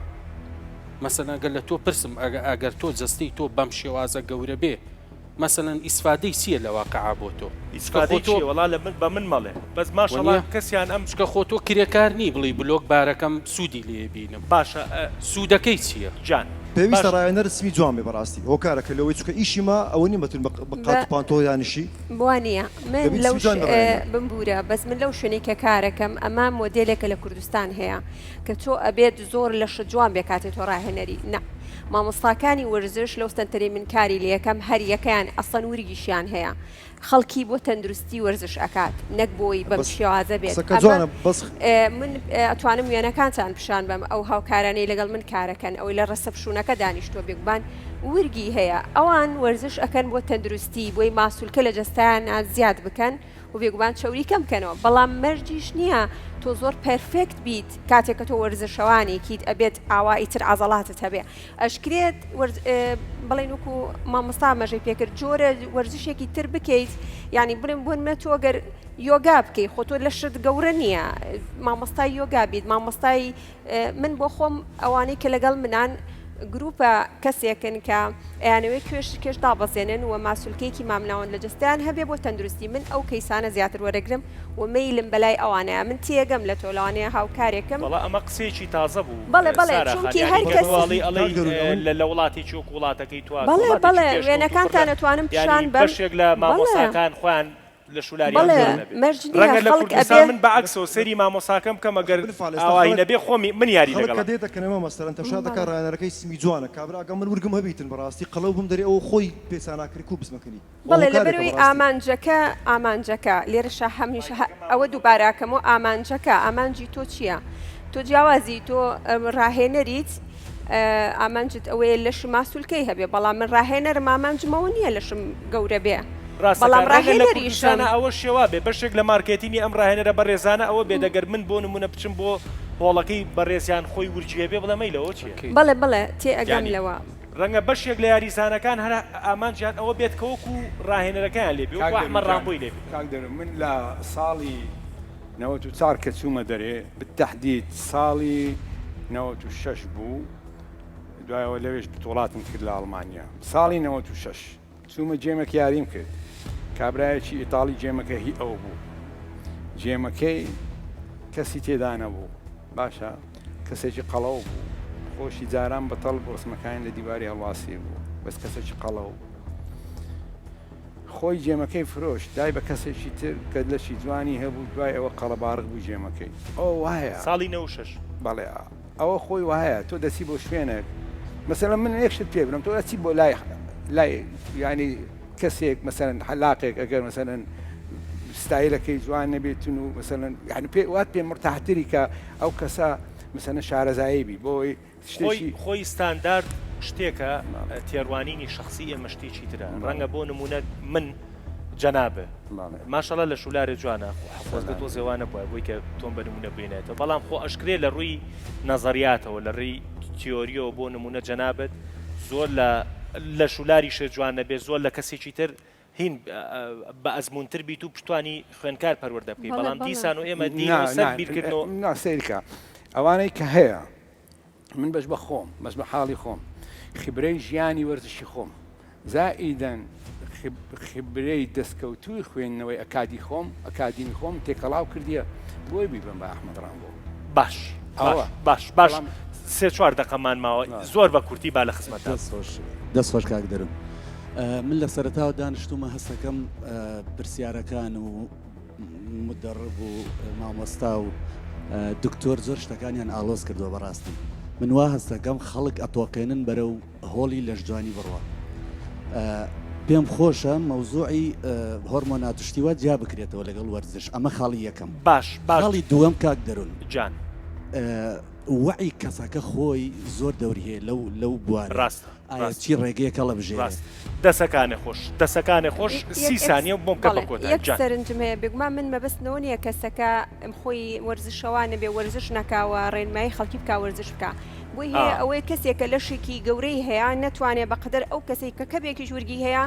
مەسەلەن گەر لە تۆ پرسم ئەگەر تۆ جەستەی تۆ بەم شێوازە گەورە بێ مەسەلەن ئیسفادەی چیە لە واقعا بۆ تۆ؟ ئیسفادەی چیە وەڵا لە من بە من مەڵێ بەس ماشەڵا کەسیان ئەم. چونکە خۆ تۆ کرێکار نی بڵێی بلۆک بارەکەم سوودی لێ بینم. باشە سوودەکەی چیە؟ گیان پێویستە ڕاهێنەر سمی جوان بێ بەڕاستی هۆکارەکە لەوەی چونکە ئیشی مە ئەوە نیە بەتون بە قات و پانتۆڵ دانیشی وانیە من لەو بمبورە بەس من لەو شوێنەی کە کارەکەم ئەمە مۆدێلێکە لە کوردستان هەیە کە تۆ ئەبێت زۆر لەشت جوان بێ کاتێ تۆ ڕاهێنەری نا. مامۆستاکانی وەرزش لەو سەنتەرەی من کاری لێکەم هەر یەکەیان ئەسڵەن ورگیشیان هەیە خەڵکی بۆ تەندروستی وەرزش ئەکات نەک بۆی بەم بەس شێوازە بێت قسەکە ئەمە جوانە بەس من ئەتوانم وێنەکانتان پیشان بەم ئەو هاوکارانەی لەگەڵ من کارەکەن ئەوەی لە reception ەکە دانیشتووە بێگومان ورگی هەیە ئەوان وەرزش ئەکەن بۆ تەندروستی بۆی ماسولکە لە جەستەیانا زیاد بکەن و بێگومان چەوری کەم بکەنەوە بەڵام مەرجیش نییە تۆ زۆر perfect بیت کاتێک کە تۆ وەرزشەوانێکیت ئەبێت ئاوا ئیتر عەزەڵاتت هەبێ ئەشکرێت بڵێن وەکو مامۆستا مەژەی پێکرد جۆرە وەرزشێکی تر بکەیت یعنی بڵێم بۆن مە تۆ گەر یۆگا بکەی خۆ تۆ لەشت گەورە نییە مامۆستای یۆگا بیت مامۆستای من بۆ خۆم ئەوانەی کە لەگەڵ منان گروپە کەسێکن کە ئەیانەوێت کوێش کێش دابەزێنن و ماسولکەیەکی مامناوەند لە جەستەیان هەبێ بۆ تەندروستی من ئەو کەیسانە زیاتر وەرەگرم و مەیلم بەلای ئەوانەیە من تێگەم لە تۆ لەوانەیە هاوکارێکم وەڵا ئەمە قسەیەکی تازە بوو بەڵێ بەڵێ سارا خان چونکی یانی هەر تۆ کەس ئەڵێی ئەڵێی کاک دەروون ئەمن لە لە وڵاتێکی وەکو وڵاتەکەی تۆ کە بەڵێ وڵاتێکی بەڵێ پێشکەوتوو پڕ لە وێنەکانتان ئەتوانم یانی پیشان بەم بەشێک لە بەڵێ مامۆستاکان خۆیان لە شولاریان بەڵێ جوان نەبێ مەرج نییە ڕەنگە لە خەڵک کوردستان ئەبێ من بە عەکسەوە سەیری مامۆساکەم بکەم ئەگەر بالفعل ئێستا ئاوایی خەڵک نەبێ خۆمی من یاری خەڵک لەگەڵ کە ئەکەم. دێتە کەنەوە مەسەلەن تەمشا دەکا بەڵێ ڕایەنەرەکەی سمی جوانە کابرا ئەگەر من ورگم هەبیتن بەڕاستی قەڵەو بم دەرێ ئەوە خۆی پێ ساناکرێ کوو بسمەکەنی ئەوە بەڵێ هۆکارێکە لەبەرئەوەی بەڕاستی. ئامانجەکە ئامانجەکە لێرەشا هەمیشە ئەوە دووباراکەمەوە ئامانجەکە ئامانجی تۆ چییە؟ تۆ جیاوازی تۆ ڕاهێنەریت ئامانجت ئەوەیە لەش ماسولکەی هەبێ بەڵام من ڕاهێنەرم ئامانجم ئەوە نییە لەشم گەورە بێ ڕاستەکە بەڵام ڕەنگە لە ڕاهێنەریشم. کوردستانا ئەوە شێوا بێ بەشێک لە مارکێتینی ئەم ڕاهێنەرە بەڕێزانە ئەوە بێت ئەگەر من بۆ نمونە بچم بۆ هۆڵەکەی بەڕێزیان خۆی ورگی هەبێ بڵێم ئەی لەوە چیە؟ بەڵێ بەڵێ تێئەگەم یانی لەوە. ڕەنگە بەشێک لە یاریزانەکان هەر ئامانجیان ئەوە بێت کە وەکو ڕاهێنەرەکەیان لێ بێ، وەکو کاک دەروون ئەحمەد جان، ڕامبۆی لێ بێ. کاک دەروون من لە ساڵی 94 کە چوومە دەرێ بالتحدید ساڵی 96 بوو دوایەوە لەوێش بتوڵاتم کرد لە ئەڵمانیا ساڵی 96 چوومە gym ێک یاریم کرد کابرایەکی ئیتاڵی gym ەکە هی ئەو بوو gym ەکەی کەسی تێدا نەبوو باشە کەسێکی قەڵەو بوو خۆشی جاران بەتەڵ ڕسمەکانی لە دیواری هەڵواسی بوو بەس کەسێکی قەڵەو بوو خۆی gym ەکەی فرۆشت دای بە کەسێکی تر کە لەشی جوانی هەبوو دوای ئەوە قەڵەباڕغ بوو gym ەکەی ئەوە وایە ساڵی 96. بەڵێ ئەوە خۆی وایە تۆ دەچی بۆ شوێنێک مەسەلەن من یەک شت پێ بڵێم تۆ ئەچی بۆ لای لای یانی کەسێک مەسەلەن حەلاقێک ئەگەر مەسەلەن ستایلەکەی جوان نەبێتن و مەسەلەن یانی پێ وات پێ مرتاحتری کە ئەو کەسە مەسەلەن شارەزایی بی بۆی خۆی شتێکی خۆی ستاندارد شتێکە تێڕوانینی شەخسی ئێمە شتێکی ترە ڕەنگە بۆ نمونە من جەنابت ماشەڵا لە شولارێ جوانە خۆزگە تۆزێ وا نەبوایە بۆی کە تۆم بە نمونە بێنێتەوە بەڵام خۆ ئەشکرێ لە ڕووی نەزەریاتەوە لە ڕێی تیۆریەوە بۆ نمونە جەنابت زۆر لە لە شولاریشێ جوان نەبێ زۆر لە کەسێکی تر هین بە ئەزمونتر بیت و بتانی خوێنکار پەروەردە بکەی بەڵام دیسان و ئێمە دین سەر بیرکردنەوە نا سەیرکە ئەوانەی کە هەیە من بەش بە خۆم بەس بە حاڵی خۆم خبرەی ژیانی وەرزشی خۆم زائیدەن خبرەی دەستکەوتووی خوێندنەوەی ئەکادی خۆم ئەکادیمی خۆم تێکەڵاو کردیە بۆی بیبم بە ئەحمەد ڕامبۆ. باش باش باش باش سێ چوار دەقەمان ماوە زۆر بە کورتی با لە خزمەتتان. دەست خۆش دەست خۆش کاک دەروون من لە سەرەتاوە دانیشتوومە هەستەکەم پرسیارەکان و مدەڕب و مامۆستا و دکتۆر زۆر شتەکانیان ئاڵۆز کردووە بەڕاستی من وا هەستەکەم خەڵک ئەتۆقێنن بەرەو هۆڵی لەشجوانی بڕوا پێم خۆشە مەوزوعی هۆرمۆنات و شتی وا جیا بکرێتەوە لەگەڵ وەرزش ئەمە خاڵی یەکەم باش باش خاڵی دووەم کاک دەرون جان وەعی کەسەکە خۆی زۆر دەوری هەیە لەو لەو بوارە ڕاستە ئایا ڕاستە چی ڕێگەیەک هەڵەبژێرێ ڕاست دەسەکانێ خۆش دەسەکانێ خۆش سی سانیە بۆم کە بە بەڵێ کۆتایی یەک جان. سەرنجم هەیە بێگومان من مەبەستم لەوە نییە کەسەکە خۆی وەرزشەوان نەبێ وەرزش نەکا و ڕێنمایی خەڵکی بکا وەرزش بکا بۆی هەیە ئەوەی کەسێک کە لەشێکی گەورەی هەیە نەتوانێت بەقەدەر ئەو کەسەی کە کەمێکیش ورگی هەیە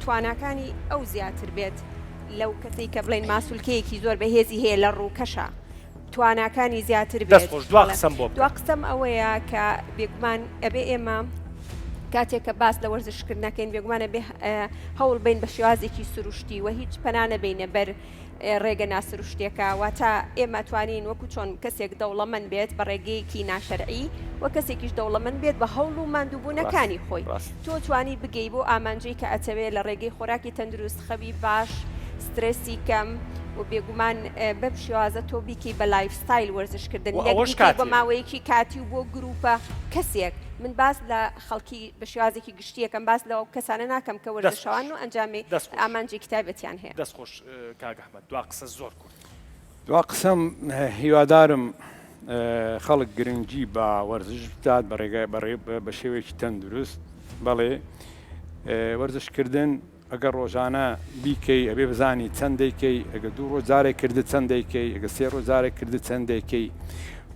تواناکانی ئەو زیاتر بێت لەو کەسەی کە بڵێن ماسولکەیەکی زۆر بەهێزی هەیە لە ڕووکەشە تواناکانی زیاتر دەست بێت خۆش دوا بەڵێ. قسەم بۆ بکە. دوا قسەم ئەوەیە کە بێگومان ئەبێ ئێمە کاتێک کە باس لە وەرزشکردنەکەین بێگومان ئەبێ هەوڵ بین بە شێوازێکی سروشتی و هیچ پەنا نەبینە بەر ڕێگە ناسروشتیەکە، واتە ئێمە ئەتوانین وەکو چۆن کەسێک دەوڵەمەند بێت بە ڕێگەیەکی ناشەرعی و کەسێکیش دەوڵەمەند بێت بە هەوڵ و ماندووبوونەکانی خۆی تۆ توانی بگەی بۆ ئامانجەی کە ئەتەوێ لە ڕێگەی خۆراکی تەندروست خەوی باش سترێسی کەم. و بێگومان بەم شێوازە تۆ بیکەی بە lifestyle وەرزشکردن و نەک ئەوەش بیکەی بۆ کاتیە. ماوەیەکی کاتی و بۆ گروپە کەسێک من باس لە خەڵکی بە شێوازێکی گشتی ئەکەم باس لەو کەسانە ناکەم کە دەست خۆش. وەرزشەوان و ئەنجامی دەست خۆش. ئامانجێکی تایبەتیان هەیە. دەست خۆش کاک ئەحمەد دوا قسە زۆر کورت. دوا قسەم هیوادارم خەڵک گرنگی بە وەرزش بدات بە ڕێگای بە شێوەیەکی تەندروست بەڵێ وەرزشکردن ئەگەر ڕۆژانە بیکەی ئەبێ بزانی چەند دەیکەی ئەگە دوو ڕۆژ جارێک کردت چەند دەیکەی ئەگە سێ ڕۆژ جارێک کردت چەند دەیکەی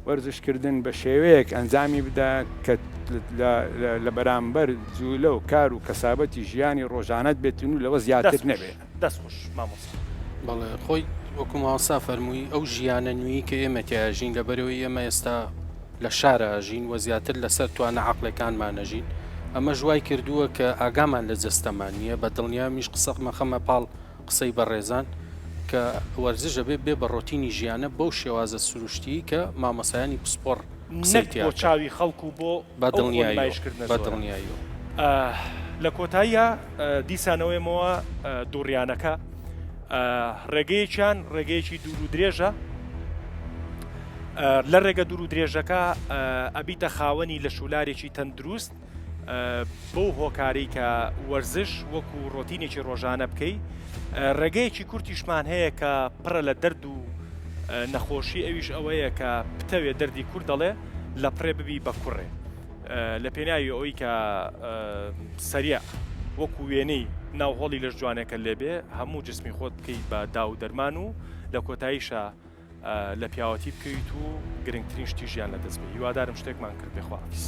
وەرزشکردن بە شێوەیەک ئەنجامی بدە کە لە بەرامبەر جوولە و کار و کەسابەتی ژیانی ڕۆژانەت بێتن و لەوە زیاتر نەبێ. دەست خۆش مامۆستا. بەڵێ خۆی وەکو مامۆستا فەرمووی ئەو ژیانە نوێی کە ئێمە تیایا ژین لەبەرئەوەی ئێمە ئێستا لە شارا ئەژین و زیاتر لەسەر توانا عەقڵێکانمان ئەژین ئەمەش وای کردووە کە ئاگامان لە جەستەمان نییە بە دڵنیامیش قسە مەخەمە پاڵ قسەی بەڕێزان کە وەرزش ئەبێ بێ بە ڕۆتینی ژیانە بەو شێوازە سروشتیی کە مامۆستایانی پسپۆڕ قسەی نەک تیا بۆ کەن. چاوی خەڵک و بۆ بە ئەو خۆ دڵنیاییەوە نمایشکردنە بە زۆرە. دڵنیاییەوە. لە کۆتاییا دیسانەوەیەمەوە دووڕیانەکە ڕێگەیەکیان ڕێگەیەکی دوور و درێژە لە ڕێگە دوور و درێژەکە ئەبیتە خاوەنی لەشولارێکی تەندروست بەو هۆکارەی کە وەرزش وەکو ڕۆتینێکی ڕۆژانە بکەی ڕێگەیەکی کورتیشمان هەیە کە پڕە لە دەرد و نەخۆشی ئەویش ئەوەیە کە بتەوێ دەردی کورد دەڵێ لە پڕێ ببی بە کوڕێ لە پێناوی ئەوەی کە سەریع وەکو وێنەی ناو هۆڵی لەش جوانێکە لێبێ هەموو جسمی خۆت بکەیت بە داو دەرمان و لە کۆتاییشا لە پیاوەتی بکەویت و گرنگترین شتی ژیان لە دەست بێ هیوادارم شتێکمان کرد بێ خواحافیز.